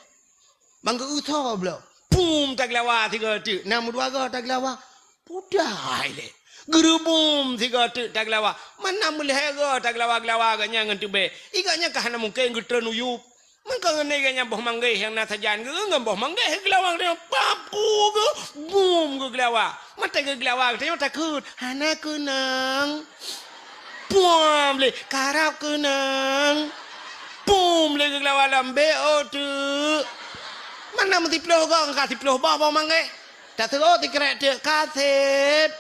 Bang geu-eu tho bloe. Pum tageulawa sigoe teuk. Na meudua goe tageulawa. Pudai lé. Geurubum sigoe teuk tageulawa. Mana meulhèe goe tageulawa-geulawa geuh nyan ngon teubai. Igoe nyan ka hana mungken geutreun u yup. Maka ngon igoe nyan boh manggéh nyang na sajan geuh ngon boh manggéh geulawa geuh nyan. Papu geuh. Bum geuh geulawa. Mata geuh geulawa geuh nyan takheun. Hana keunong. Pum lé, karab keunong. Pum lé geulawa lom B O teuk. Mana meusiploh goe ka siploh boh boh manggéh. Taseuôt sikrek teuk ka sép.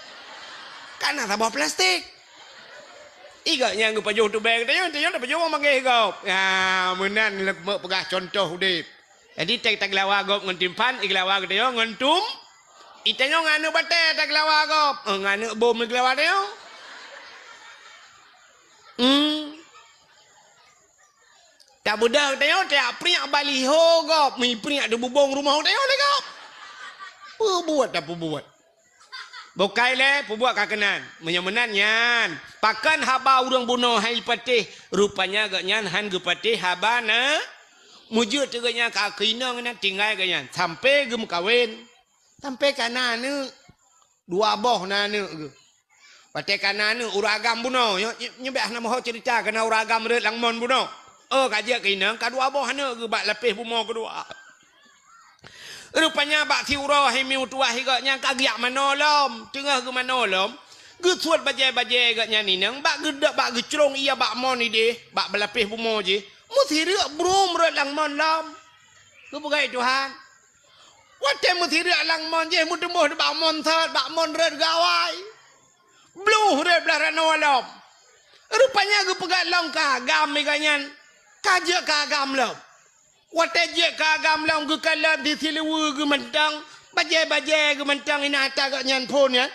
Kana saboh plastik. Igoe nyang geupajoh teubai geutanyoe, tanyoe tapajoh boh manggéh gob. Ha, meunan lé meuk peugah cuntoh udép. Jadi, teuh tageulawa gob ngon timphan, igeulawa geutanyoe ngon tum. Itanyoe ngon aneuk batèe tageulawa gob. Eh, ngon aneuk bom igeulawa tanyoe. Hmm. Tabeudôh tanyoe, tajak priek baliho gob, mi priek di bubông rumoh tanyoe lé gob. Peubuet tapeubuet. Bukai lé, peubuet ka keunan. Meunyoe meunan nyan, pakon haba ureueng bunoe han jipatéh, rupanya gobnyan han geupatéh haba na. Meujeuet teuk gobnyan ka keu inong nyan tinggai gobnyan, sampoe geumeukawen. Sampoe ka na aneuk. Dua boh na aneuk geuh. Watèe ka na aneuk ureueng agam bunoe, nyoe, nyoe, nyoe bèk hana meuho ceurita, ka na ureueng agam rhot lam mon bunoe. Oh, ka jeuet keu inong, ka dua boh aneuk geuh bak lapéh bumoe keudua. Rupanya bak siuroe hai mié meutuwah gobnyan ka geujak manoe lom, teungoh geumanoe lom, geusuet bajèe-bajèe gobnyan inong, bak geudo-, bak geucrông ie bak mon idéh, bak lapéh bumoe jih, meusireuk brum rhot lam mon lom. Geupeugah Tuhan, watèe meusireuk lam mon jih, meuteumboh bak mon sot, bak mon rhot gawai. Bluh rhot blah ranoe lom. Rupanya geupeugah lom ka agam gobnyan, ka jeuet ka agam lom. Watèe jeuet ka agam lom geukalon di siluweue geuh mantong, bajèe-bajèe geuh mantong inan ata gobnyan phôn nyan.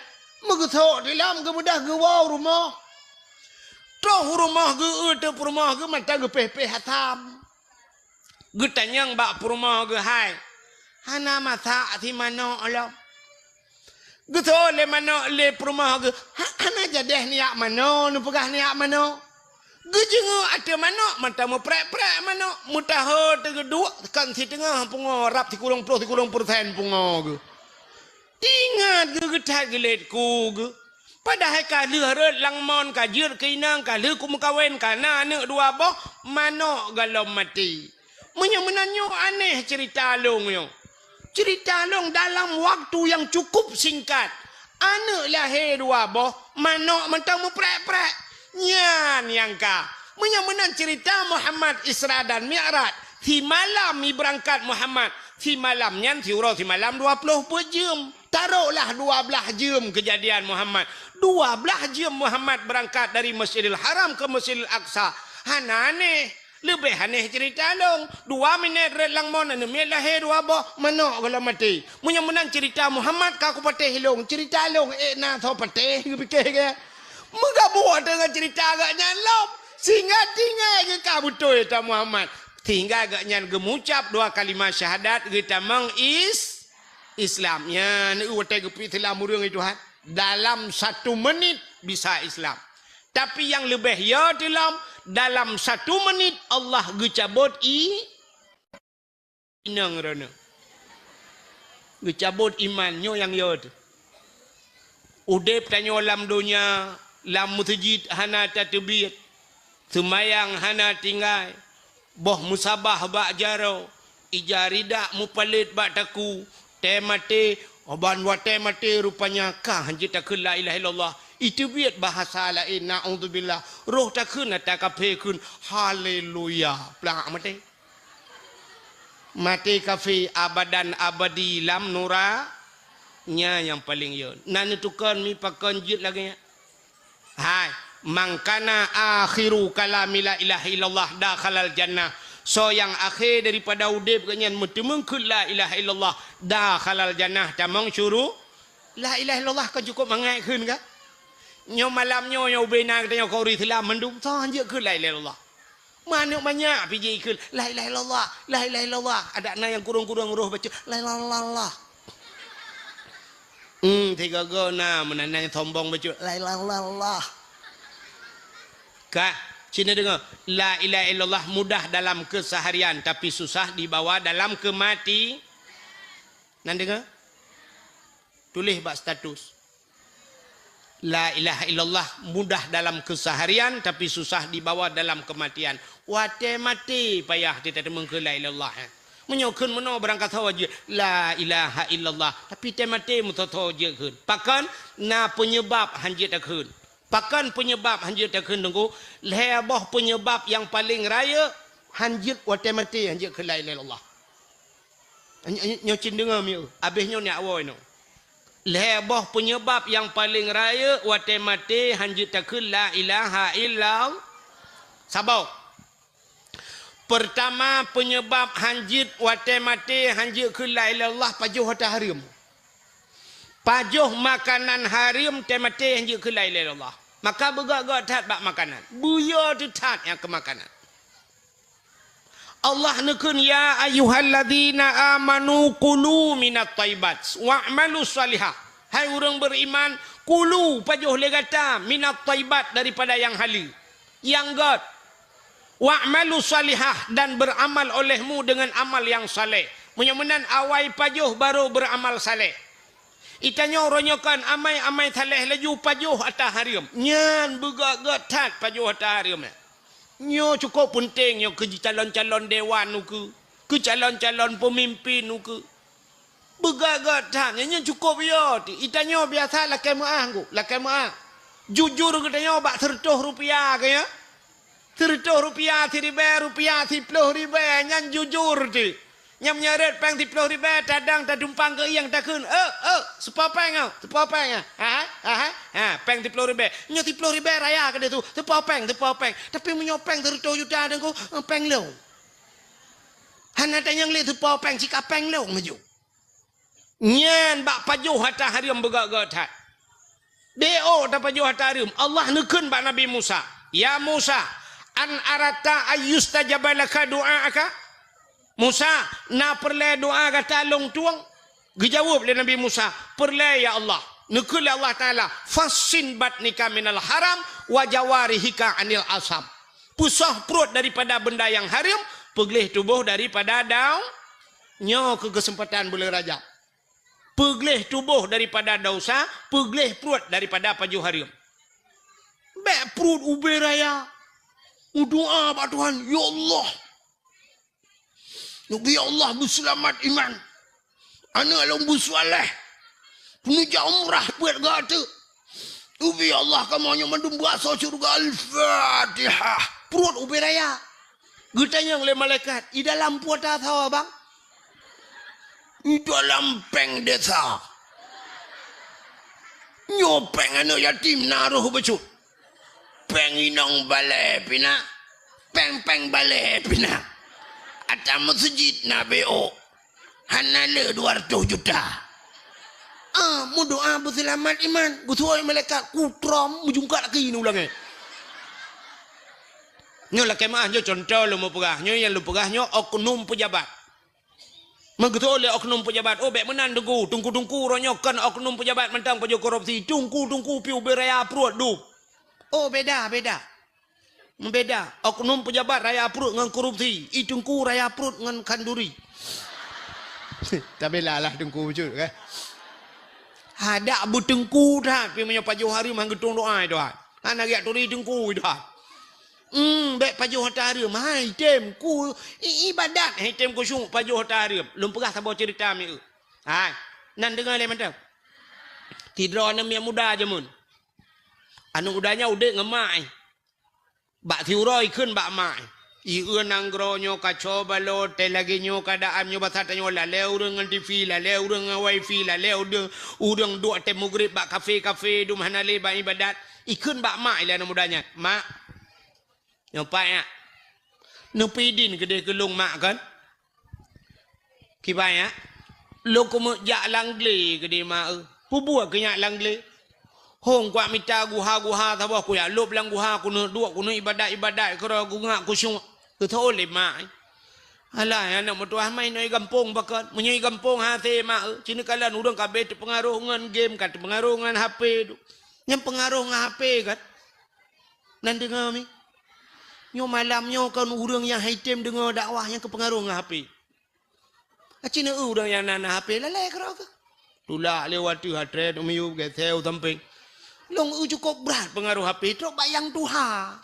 Meugeusok di lom geubeudôh geuwoe u rumoh. Troh u rumoh geuh, eu teuk peurumoh geuh mantong geupéh-péh asam. Geutanyong bak peurumoh geuh, "Hai, hana masak si manok lom?" Geuseuôt lé manok lé peurumoh geuh, "Ha-, hana jadèh neujak manoe, neupeugah neujak manoe." Geujeungeuk ateueh manok, mantong meuprek-prek manok, meutaho teugeuduek kon siteungoh pungoe, rab sikureueng ploh sikureueng peureusén pungoe geuh. Teuingat geuh geuthat geulet ku geuh. Padahai ka lheueh rhot lam mon, ka jeuet keu inong, ka lheueh kumeukawen, ka na aneuk dua boh, manok goh lom maté. Meunyoe meunan nyoe aneh ceurita lôn nyoe. Ceurita lôn dalam waktu nyang cukup singkat. Aneuk lahé dua boh, manok mantong meuprek-prek. Nyan nyang ka. Meunyoe meunan ceurita Muhammad Isra dan Mi'raj, simalam ibeurangkat Muhammad, simalam nyan siuroe simalam dua ploh peuet jeuem. Taroklah dua blaih jeuem keujadian Muhammad. Dua blaih jeuem Muhammad beurangkat dari Masjidil Haram ke Masjidil Aqsa. Hana aneh. Leubeh aneh ceurita lôn. Dua minèt rhot lam mon, aneuk miet lahé dua boh, manok goh lom maté. Meunyoe meunan ceurita Muhammad ka kupatéh lôn, ceurita lôn ék na soe patéh, geupiké geuh. Meugabuk deungon ceurita gobnyan lom. Sehingga tinggai geuh ka beutôi ata Muhammad. Sehingga gobnyan geumucab dua kalimah syahadat geutamong is-, Islam. Nyan, watèe geupeuislam ureueng itu, ha. Dalam satu menit bisa Islam. Tapi nyang leubeh yo teulom, dalam satu menit Allah geucabot i-, inong droeneuh. Geucabot iman, nyoe nyang yo teuh. Udeb tanyoe lam donya, lam meuseujid hana tateubiet, seumayang hana tinggai, boh meusabah bak jaroe, ija ridak meupalét bak takue, tée maté, ban watée maté rupanya ka hanjeuet takheun la ilaha illallah. Iteubiet bahasa laén, naudzubillah. Roh takheun ata kafé kheun, haleluya. Plak maté. Maté kafé abadan abadi lam nura, nyan nyang paleng yo. Na neutukon mi pakon jeuet lagée nyan. Hai, man kana akhiru kalami la ilaha illallah dakhalal jannah. Soe nyang akhé daripada udeb geuh nyan meuteumeung kheun la ilaha illallah dakhalal jannah, tamong syuru-, la ilaha illallah kon cukup mangat kheun ka? Nyoe malam nyoe, nyoe ubé na geutanyoe keu ureuëng Islam mandum, soe hanjeuet kheun la ilaha illallah. Manök manyak pih jikheun, "La ilaha illallah, la ilaha illallah." Adak na nyang kurong-kurong roh baca, "La ilaha illallah." Hmm, sigoe-goe na meunan nyang sombong baca, "La ilaha illallah." Kah, Sini dengar, la ilaha illallah mudah dalam keseharian tapi susah dibawa dalam kemati. Nan dengar? Tulis bak status. La ilaha illallah mudah dalam keseharian tapi susah dibawa dalam kematian. Watée maté payah teuteumeuke la ilaha illallah. Eh. Meunyoe kheun meunoe barangkasoe jeuet la ilaha illallah, tapi tée maté meusoe-soe jeuet kheun. Pakon na penyebab hanjeuet takheun. Pakon penyebab hanjeuet takheun teungku? Lhée boh penyebab nyang paleng rayeuk hanjeuet watée maté hanjeuet kheun la ilaha illallah. Nyoe cit deungoe mieu, abéh nyoe nyak woe nyoe. Lhée boh penyebab nyang paleng rayeuk watée maté hanjeuet takheun la ilaha illallah. Saboh. Pertama, penyebab hanjeuet watée maté hanjeuet kheun la ilaha illallah pajoh hareuem. Pajoh makanan hareuem tée maté hanjeuet kheun la ilaha illallah. Maka beugét-gét that bak makanan. Beuyo teuh that nyang keu makanan. Allah neukheun, "Ya ayyuhalladzina amanu kulu minat thayyibat wa'malu shalihah." Hai ureuëng beriman, kulu pajoh lé gata minat thayyibat daripada nyang haleue, nyang gét. Wa'malu shalihah dan beramal olehmu dengan amal nyang saleh. Meunyoe meunan awai pajoh baru beramal saleh. Itanyoe uroe nyoe kan amai-amai saleh laju pajoh ata hareuem. Nyan beugét-gét that pajoh ata hareuem. Nyoe cukôp peunteng nyoe keu calon-calon dewan ukeue, keu calon-calon peumimpin ukeue. Beugét-gét that nyan, nyan cukôp yo. Itanyoe biasa lakée meuáh ngku, lakée meuáh. Jujur geutanyoe bak seureutôh rupiah keu nyoe. Seureutôh rupiah, siribée rupiah, siploh ribée nyan jujur ti. Nyang meunyoe rot péng siploh ribée tadang tadumpang keu ieng takheun, "Eh, eh, seupo péng ah, seupo péng ah." Ha, ha, ha, ha, péng siploh ribée. Nyoe siploh ribée raya keudeh tu, seupo péng, seupo péng. Tapi meunyoe péng seureutôh juta teungku, eh, péng lôn. Hana tanyong lé seupo péng, sika péng lôn laju. Nyan bak pajoh ata hareuem beugét-gét that. Beu tapajoh ata hareuem. Allah neukheun bak Nabi Musa, "Ya Musa, an aratta ayyustajaba laka du'aaka?" Musa, na peureulée doá gata lôn tueng? Geujaweueb lé Nabi Musa, "Peureulée ya Allah." Neukheun lé Allah Taala, "Fassin batnika minal haram wa jawarihika anil asam." Peusoh pruet daripada benda nyang hareuem, peugleh tuboh daripada dau-, nyoe keu keuseumpatan buleuen Rajab. Peugleh tuboh daripada desya, peugleh pruet daripada pajoh hareuem. Bék pruet ubé raya. Meudoá bak Tuhan, "Ya Allah, neubi Allah beuseulamat iman. Aneuëk lôn beusuléh. Neujak umrah peuet gata. Neubi Allah kamoe nyoe mandum beuasoe syeuruga." Al-Fatihah. Pruet ubé raya. Geutanyong lé malaikat, "I dalam peue tasoe, Bang?" "I dalam péng desa." "Nyoe péng aneuëk yatim na roh bacut. Péng inong balée pih na. Péng-péng balée pih na. Ata meuseujid na beu. Hana le dua ratus juta." Ah, meudoá beuseulamat iman. Geusuai malaikat kutrom meujungkat laki nyoe ulangée. Nyoe lakée meuáh, nyoe cuntoh lôn meupeugah. Nyoe nyang lôn peugah nyoe oknum peujabat. Meugeutôi lé oknum peujabat, "Oh, bék meunan, Teungku. Teungku-teungku uroe nyoe kon oknum peujabat mantong pajoh korupsi. Teungku-teungku pih ubé raya pruet dum." Oh, beda, beda. Meubeda. Oknum peujabat raya pruet ngon korupsi. I teungku raya pruet ngon khanduri. Tabela lah teungku bacut, kan? Hadak beuteungku that, pih meunyoe pajoh hareuem han geutueng doá, Tuhan. Hana geujak turi teungku, Tuhan. Hmm, bék pajoh ata hareuem. Hai, tem ku i-, ibadat, hai, tem khusyuk pajoh ata hareuem. Lôn peugah saboh ceurita mieu. Hai, nan deungoe lé mantong. Sidroe aneuk miet muda jameun. Aneuk muda nyan udeb ngon mak, eh. Bak siuroe ikheun bak mak, eh. "Ie nanggroe nyoe kaco balot, teuh lagée nyoe keuadaan nyoe basa tanyoe, lalée ureuëng ngon TV, lalée ureuëng ngon wifi, lalée ureuëng, ureuëng duek teuh mugreb bak kafe-kafe, dum hana lé bak ibadat." Ikheun bak mak ilée aneuk muda nyan, "Mak, nyoe pat nyak. Neupeudin keudeh keu lôn mak kon?" "Kiban nyak?" "Lôn keumeuk jak lam glé keudeh mak eu." "Peue buet keu nyak lam glé?" "Hong kuat mita guha-guha saboh, kujak lôb lam guha, keuneuk duek, keuneuk ibadat-ibadat keudroe, kungak khusyuk." Geutôi lé mak, eh. "Alah, aneuk meutuah, ma inoe i gampông pakon? Meunyoe i gampông hase mak eu, sineuk kalon ureuëng ka abéh teupeungaroh ngon game, ka teupeungaroh ngon HP tu." Nyan peungaroh ngon HP kan? Nan deungoe mi. Nyoe malam nyoe kon ureuëng nyang haitem deungoe dakwah nyang keupeungaroh ngon H P. Aci neu ureuëng nyang na, na H P lalai keudroe keuh. Tulak lé wateuh hatret u miyueb geuseu u sampéng. Lôn eu cukôp brat peungaroh H P trok bak nyang tuha.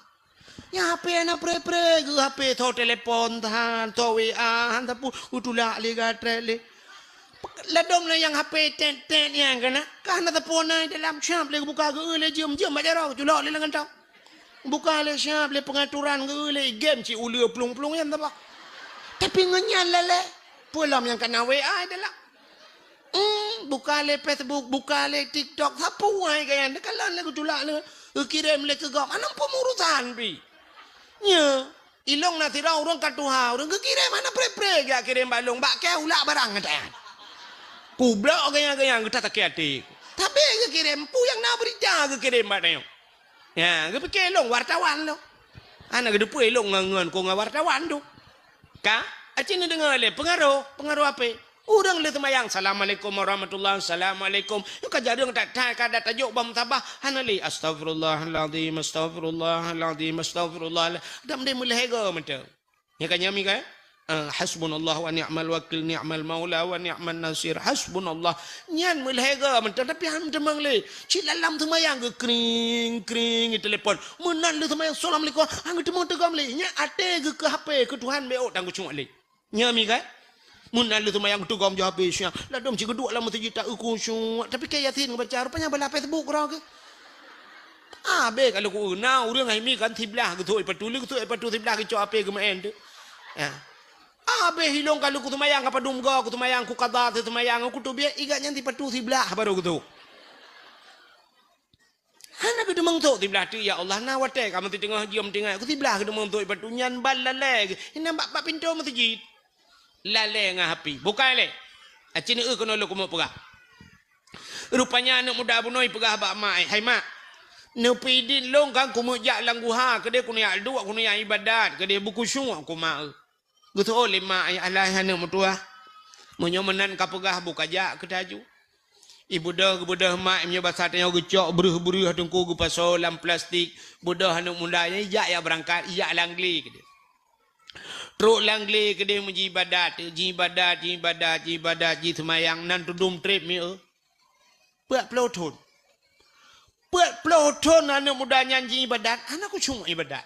Nyang H P hana pré-pré geuh H P, tho telepon than, tho W A han sapeue, utulak lé gatrek lé. Ladôm lé nyang H P tet-tet nyang keunan, ka hana sapeue na dalam, siab lé geubuka geu lé jeuem-jeuem bak jaroe, culok lé lam kantong. Buka lé siab lé peungaturan geu lé game cit uleue plueng-plueng nyan saboh. Tapi ngon nyan lalé, peue lom nyang kana W A dalam. Hmm, buka lé Facebook, buka lé TikTok, sapeue ai gaya, neukalon lé geutulak lé, geukirém lé keu gob, hana peumurusan pi. Nyo, ilong na sidroe ureuëng ka tuha, ureuëng geukirém hana pré-pré geujak kirém bak lôn, bak kée ulak barang gata nyan. Kublok gaya-gaya geuta sakét até. Tapi geukirém, peue nyang na beurita geukirém bak tanyoe. Ya, geupike lôn wartawan lôn. Hana geuteupeue lôn ngon, ngon ku ngon wartawan tu. Ka? Aci neudeungoe lé peungaroh, peungaroh H P. Ureuëng lheueh seumayang, "Assalamualaikum warahmatullahi, assalamualaikum." Nyoe ka jareueng that-that ka dat tajok bak musabah, hana lé, "Astaghfirullahalazim, astaghfirullahalazim, astaghfirullah." Dam deh meulhèe goe mantong. Nyan ka nyami kan? Ah, "Hasbunallah wa ni'mal wakil, ni'mal maula wa ni'man nasir. Hasbunallah." Nyan meulhèe goe mantong, tapi han teumeung lé. Cit lam seumayang geukring, kring, telepon. Meunan lheueh seumayang, "Assalamualaikum." Han geuteumeung teugom lé. Nyan até geuh keu H P, keu Tuhan beu tan geucok lé. Nyami kan? Meunan lheueh seumayang teugom jih habéh siang. Ladôm cit geuduek lam meuseujid ta-eu khusyuk. Tapi kée Yasin geubaca, rupanya balah Facebook keudroe keuh. Abéh ka lheueh ku-, na ureuëng hai mi kan siblah geusôi patu, lheueh geusôi patu siblah geucok H P geumeu'en tu. Ya. Abéh ilong ka lheueh kuseumayang ka padum goe, kuseumayang kukada, seumayang kuteubiet, igat nyan sipatu siblah baru geusôi. Hana geuteumeung sôk siblah teuk, ya Allah, na watée ka meuteungoh jeuem tinggai, ku siblah geuteumeung sôk sipatu nyan ban lalée geuh, inan bak, bak pintoe meuseujid. Lalée ngon H P. Bukai lé. Aci neu keunoe lôn keumeung peugah. Rupanya aneuëk muda bunoe peugah bak mak, "Hai mak, neupidik lôn kan keumeujak lam guha, keudeh keuneuk duek, keuneuk ibadat, keudeh beukhusyuk keu mak eu." Geuteu'oh lé mak, "Ai alah aneuëk meutuwah, meunyoe meunan ka peugah, bukajak keu taju." Ibeudôh, geubeudôh mak, meunyoe basa tanyoe geucok breuh-breuh teungku geupasoe lam plastik, beudôh aneuëk muda nyan ijak ya beurangkat, ijak lam glé keudeh. Trok lam glé keudeh meujiibadat, jiibadat, jiibadat, jiibadat, jiseumayang nan teudum treb mi eu. Peuet ploh thon. Peuet ploh thon aneuëk muda nyan jiibadat, hana khusyuk ibadat.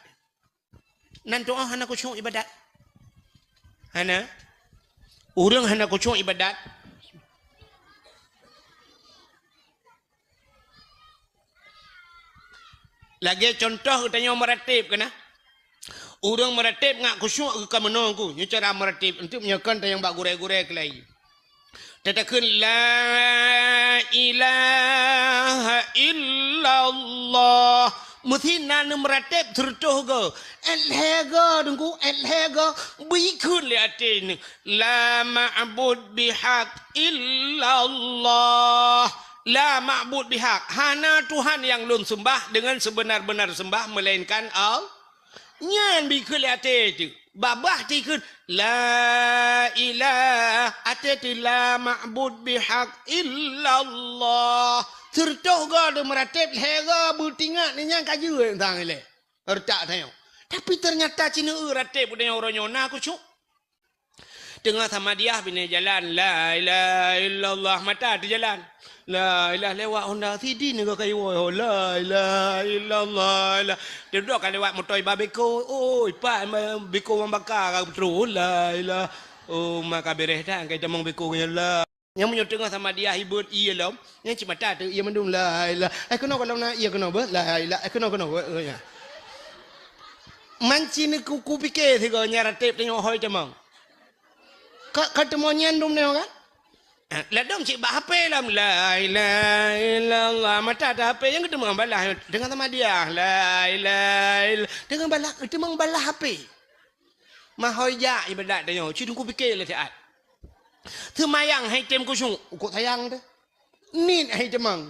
Nan tu'oh hana khusyuk ibadat. Hana. Ureuëng hana khusyuk ibadat. Lagée contoh geutanyoe meurateb keunan. Ureuëng meurateb ngat khusyuk geuh ka meunoe ku. Nyoe cara meurateb. Untuk meunyoe kon tanyong bak gurée-gurée keulai. Tatakheun, "La ilaha illallah." Meusi na neumeuratéb sireutôh goe. Èt lhèe goe, Teungku, èt lhèe goe. Beukheun lé até neuh, "La ma'bud bihaq illallah." La ma'bud bihaq. Hana Tuhan nyang lôn seumbah deungon seubeuna-beuna seumbah meulainkan Allah. Nyan beukheun lé até teuh. Babah teukheun, "La ilah." Até teuh, "La ma'bud bihaq illallah." Sireutôh goe deuh meuratéb, lhèe goe beutingat, nyan ka jeuet sang ilée. Reutak tanyoe. Tapi teunyata sineuk ratéb geutanyoe uroe nyoe na khusyuk. Teungoh samadiah binéh jalan, "La ilaha illallah," mata teujalan. "La ilaha," lewat honda sidin nyoe ka iwoe, "La ilaha illallah, la." Teuduek ka lewat moto iba beko, "Oh, ipak beko wang baka ka beutôi, la ilaha." Oh, maka bereh that angkai tamong beko nyan, la. Nyang meunyoe teungoh samadiah ibeuet ié lom, nyan cit mata teuh ié mandum, "La ilaha." Eh, keunoe gohlom na ié keunoe beuh, "La ilaha." Eh, keunoe, keunoe beuh, eh, nyan. Manci neuku-, kupike sigoe nyan ratéb tanyoe hôi tamong. Ka, ka teumo nyan dum nyoe kan? Eh, ladôm cit bak H P lom, "La ilaha illallah." Mata teuh H P nyang geuteumong balah, teungoh samadiah, "La ilaha ill-," teungoh balah, geuteumong balah H P. Mahôi jak ibadat tanyoe, ci Teungku pike lé siat. Seumayang hai tem khusyuk, ukok sayang teuh. Niet hai teumong.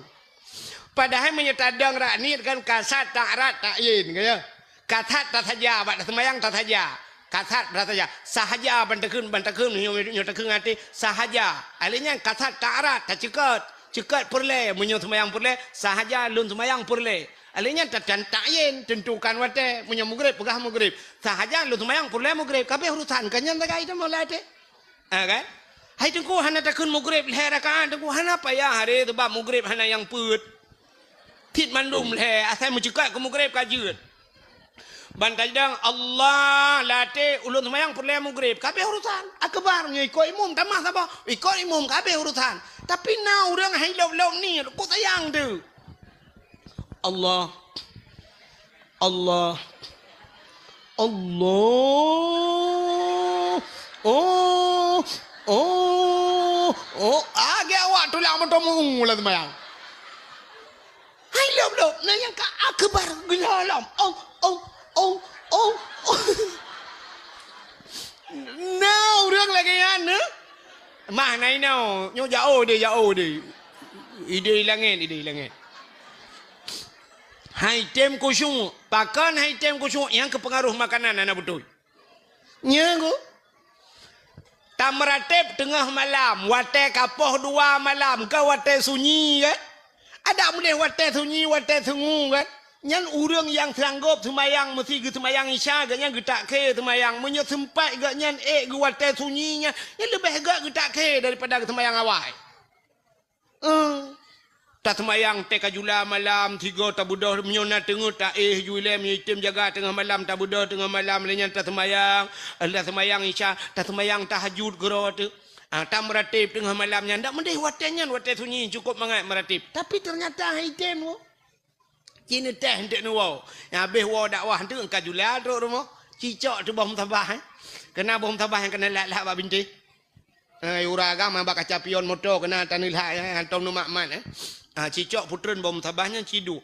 Padahai meunyoe tadong rak niet kan kasat ta'arat ta'yin, ka ya. Kasat tasaja, bak taseumayang tasaja. Kasat tasaja. Sahaja ban takheun, ban takheun, nyoe, nyoe takheun até, sahaja. Ahli nyan kasat ta'arat, taceukot. Ceukot peureulée, meunyoe seumayang peureulée, sahaja lôn seumayang peureulée. Alèh nyan ta-, tan-, ta'yin, tentukan watèe. Meunyoe mugreb, peugah mugreb. Sahaja lôn seumayang peureulèe mugreb. Ka abéh urusan, ka nyan sagai teuma lam até. Ha, kan? Hai Teungku, hana takheun mugreb lhèe rakaat, Teungku. Hana payah, aré, sabab mugreb hana nyang peuet. Cit mandum lhèe, asai meucukak keu mugreb ka jeuet. Ban tajidang Allah lam até, ulôn seumayang peureulèe mugreb. Ka abéh urusan. Akbar, nyoe ikot imum, tamah saboh. Ikot imum, ka abéh urusan. Tapi na ureueng hai lôb-lôb ni, kok sayang tu. Allah. Allah. Allah. Oh. Oh. Oh. Agak awak tulak moto mu lam sembahyang. Hai lom lom. Nah yang ka akbar gila lom. Oh. Oh. Oh. Oh. Oh. Nah, urang lagi nyan, eh? Mah na inoe, nyoe jauh deh, jauh deh. Idéh langét, idéh langét. Hai tem khusyuk, pakon hai tem khusyuk nyang keupeungaruh makanan hana beutôi. Nyan ku. Tameuratéb teungoh malam, watèe ka poh dua malam, ka watèe sunyi kan? Adak meudeh watèe sunyi, watèe sungu kan? Nyan ureueng nyang sanggob seumayang meusi geuseumayang Isya, gobnyan geutakhé seumayang. Meunyoe seumpat gobnyan ék geuwatèe sunyi nyan, nyan leubeh gèt geutakhé daripada geuseumayang awai. Eh, taseumayang teuka jula malam, sigoe tabeudôh, meunyoe na teungeut taéh ju ilèe, meunyoe item jaga teungoh malam tabeudôh teungoh malam, lheueh nyan taseumayang, taseumayang Isya, taseumayang tahajud keudroe teuk. Ah, tameuratéb teungoh malam nyan, dak meudeh watèe nyan, watèe sunyi, cukôp mangat meuratéb. Tapi teunyata hai item woe. Ci neuteh eunteuk neuwoe. Nyang habéh woe dakwah eunteuk ka jula trok rumoh. Cicok teuh boh musabah, eh. Keuna boh musabah nyang keuna lhak-lhak bak bintéh. Eh, ura agam bak kaca pion moto keuna taneulhak, eh, hantom neumat-mat, eh. Ah, cicok putreun boh musabah nyan ciduek.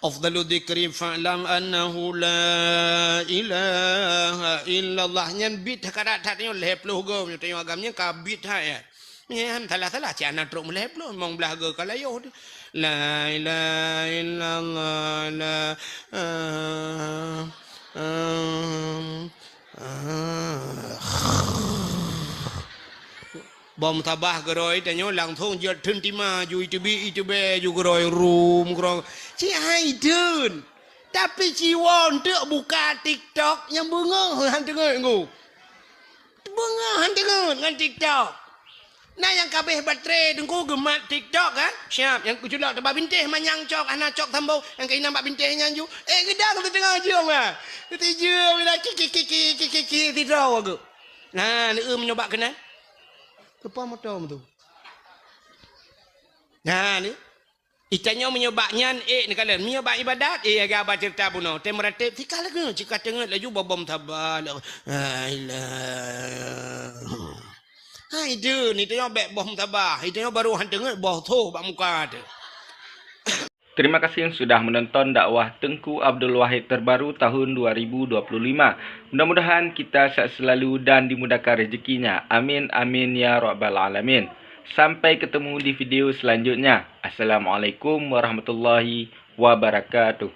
Afdalu dzikri fa'lam annahu la ilaha illallah. Nyan bit ka rab that nyoe lhèe ploh goe, meunyoe tanyoe agam nyan ka bit that, ya. Nyan salah-salah, cit hana trok meulhèe ploh, limong blah goe ka layoh teuh. La ilaha illallah, la, ah, ah, ah. Boh musabah keudroe tanyoe langsong jeuet theun tima ju iteubiet iteubiet ju keudroe rum keudroe. Ci hai theun. Tapi ci woe eunteuk buka TikTok nyang beungoh han teungeut ngu. Beungoh han teungeut ngon TikTok. Na nyang ka abéh baterai teungku geumat TikTok kan? Siap, nyang keuculok teubak bintéh manyang cok, hana cok sambông, nyang keuinong bak bintéh nyan ju. Eh, geudang siteungoh jeuem ah. Sijeuem ila kiki kiki kiki kiki sidroe geuh. Nah, neueu meunyoe bak keunan. Keupa moto tu. Nah, ni. Itanyoe meunyoe bak nyan, ék neukalon. Meunyoe bak ibadat, ék lagèe haba ceurita bunoe. Tem meuratéb, sika lagèe, sika teungeut laju boh boh musabah. La ilaha. Hai deuh, ni tanyoe bèk boh musabah. Itanyoe baru han teungeut boh soh bak muka teuh. Terima kasih sudah menonton dakwah Teungku Abdul Wahid terbaru tahun dua ribu dua puluh lima. Mudah-mudahan kita sehat selalu dan dimudahkan rezekinya. Amin, amin, ya rabbal alamin. Sampai ketemu di video selanjutnya. Assalamualaikum warahmatullahi wabarakatuh.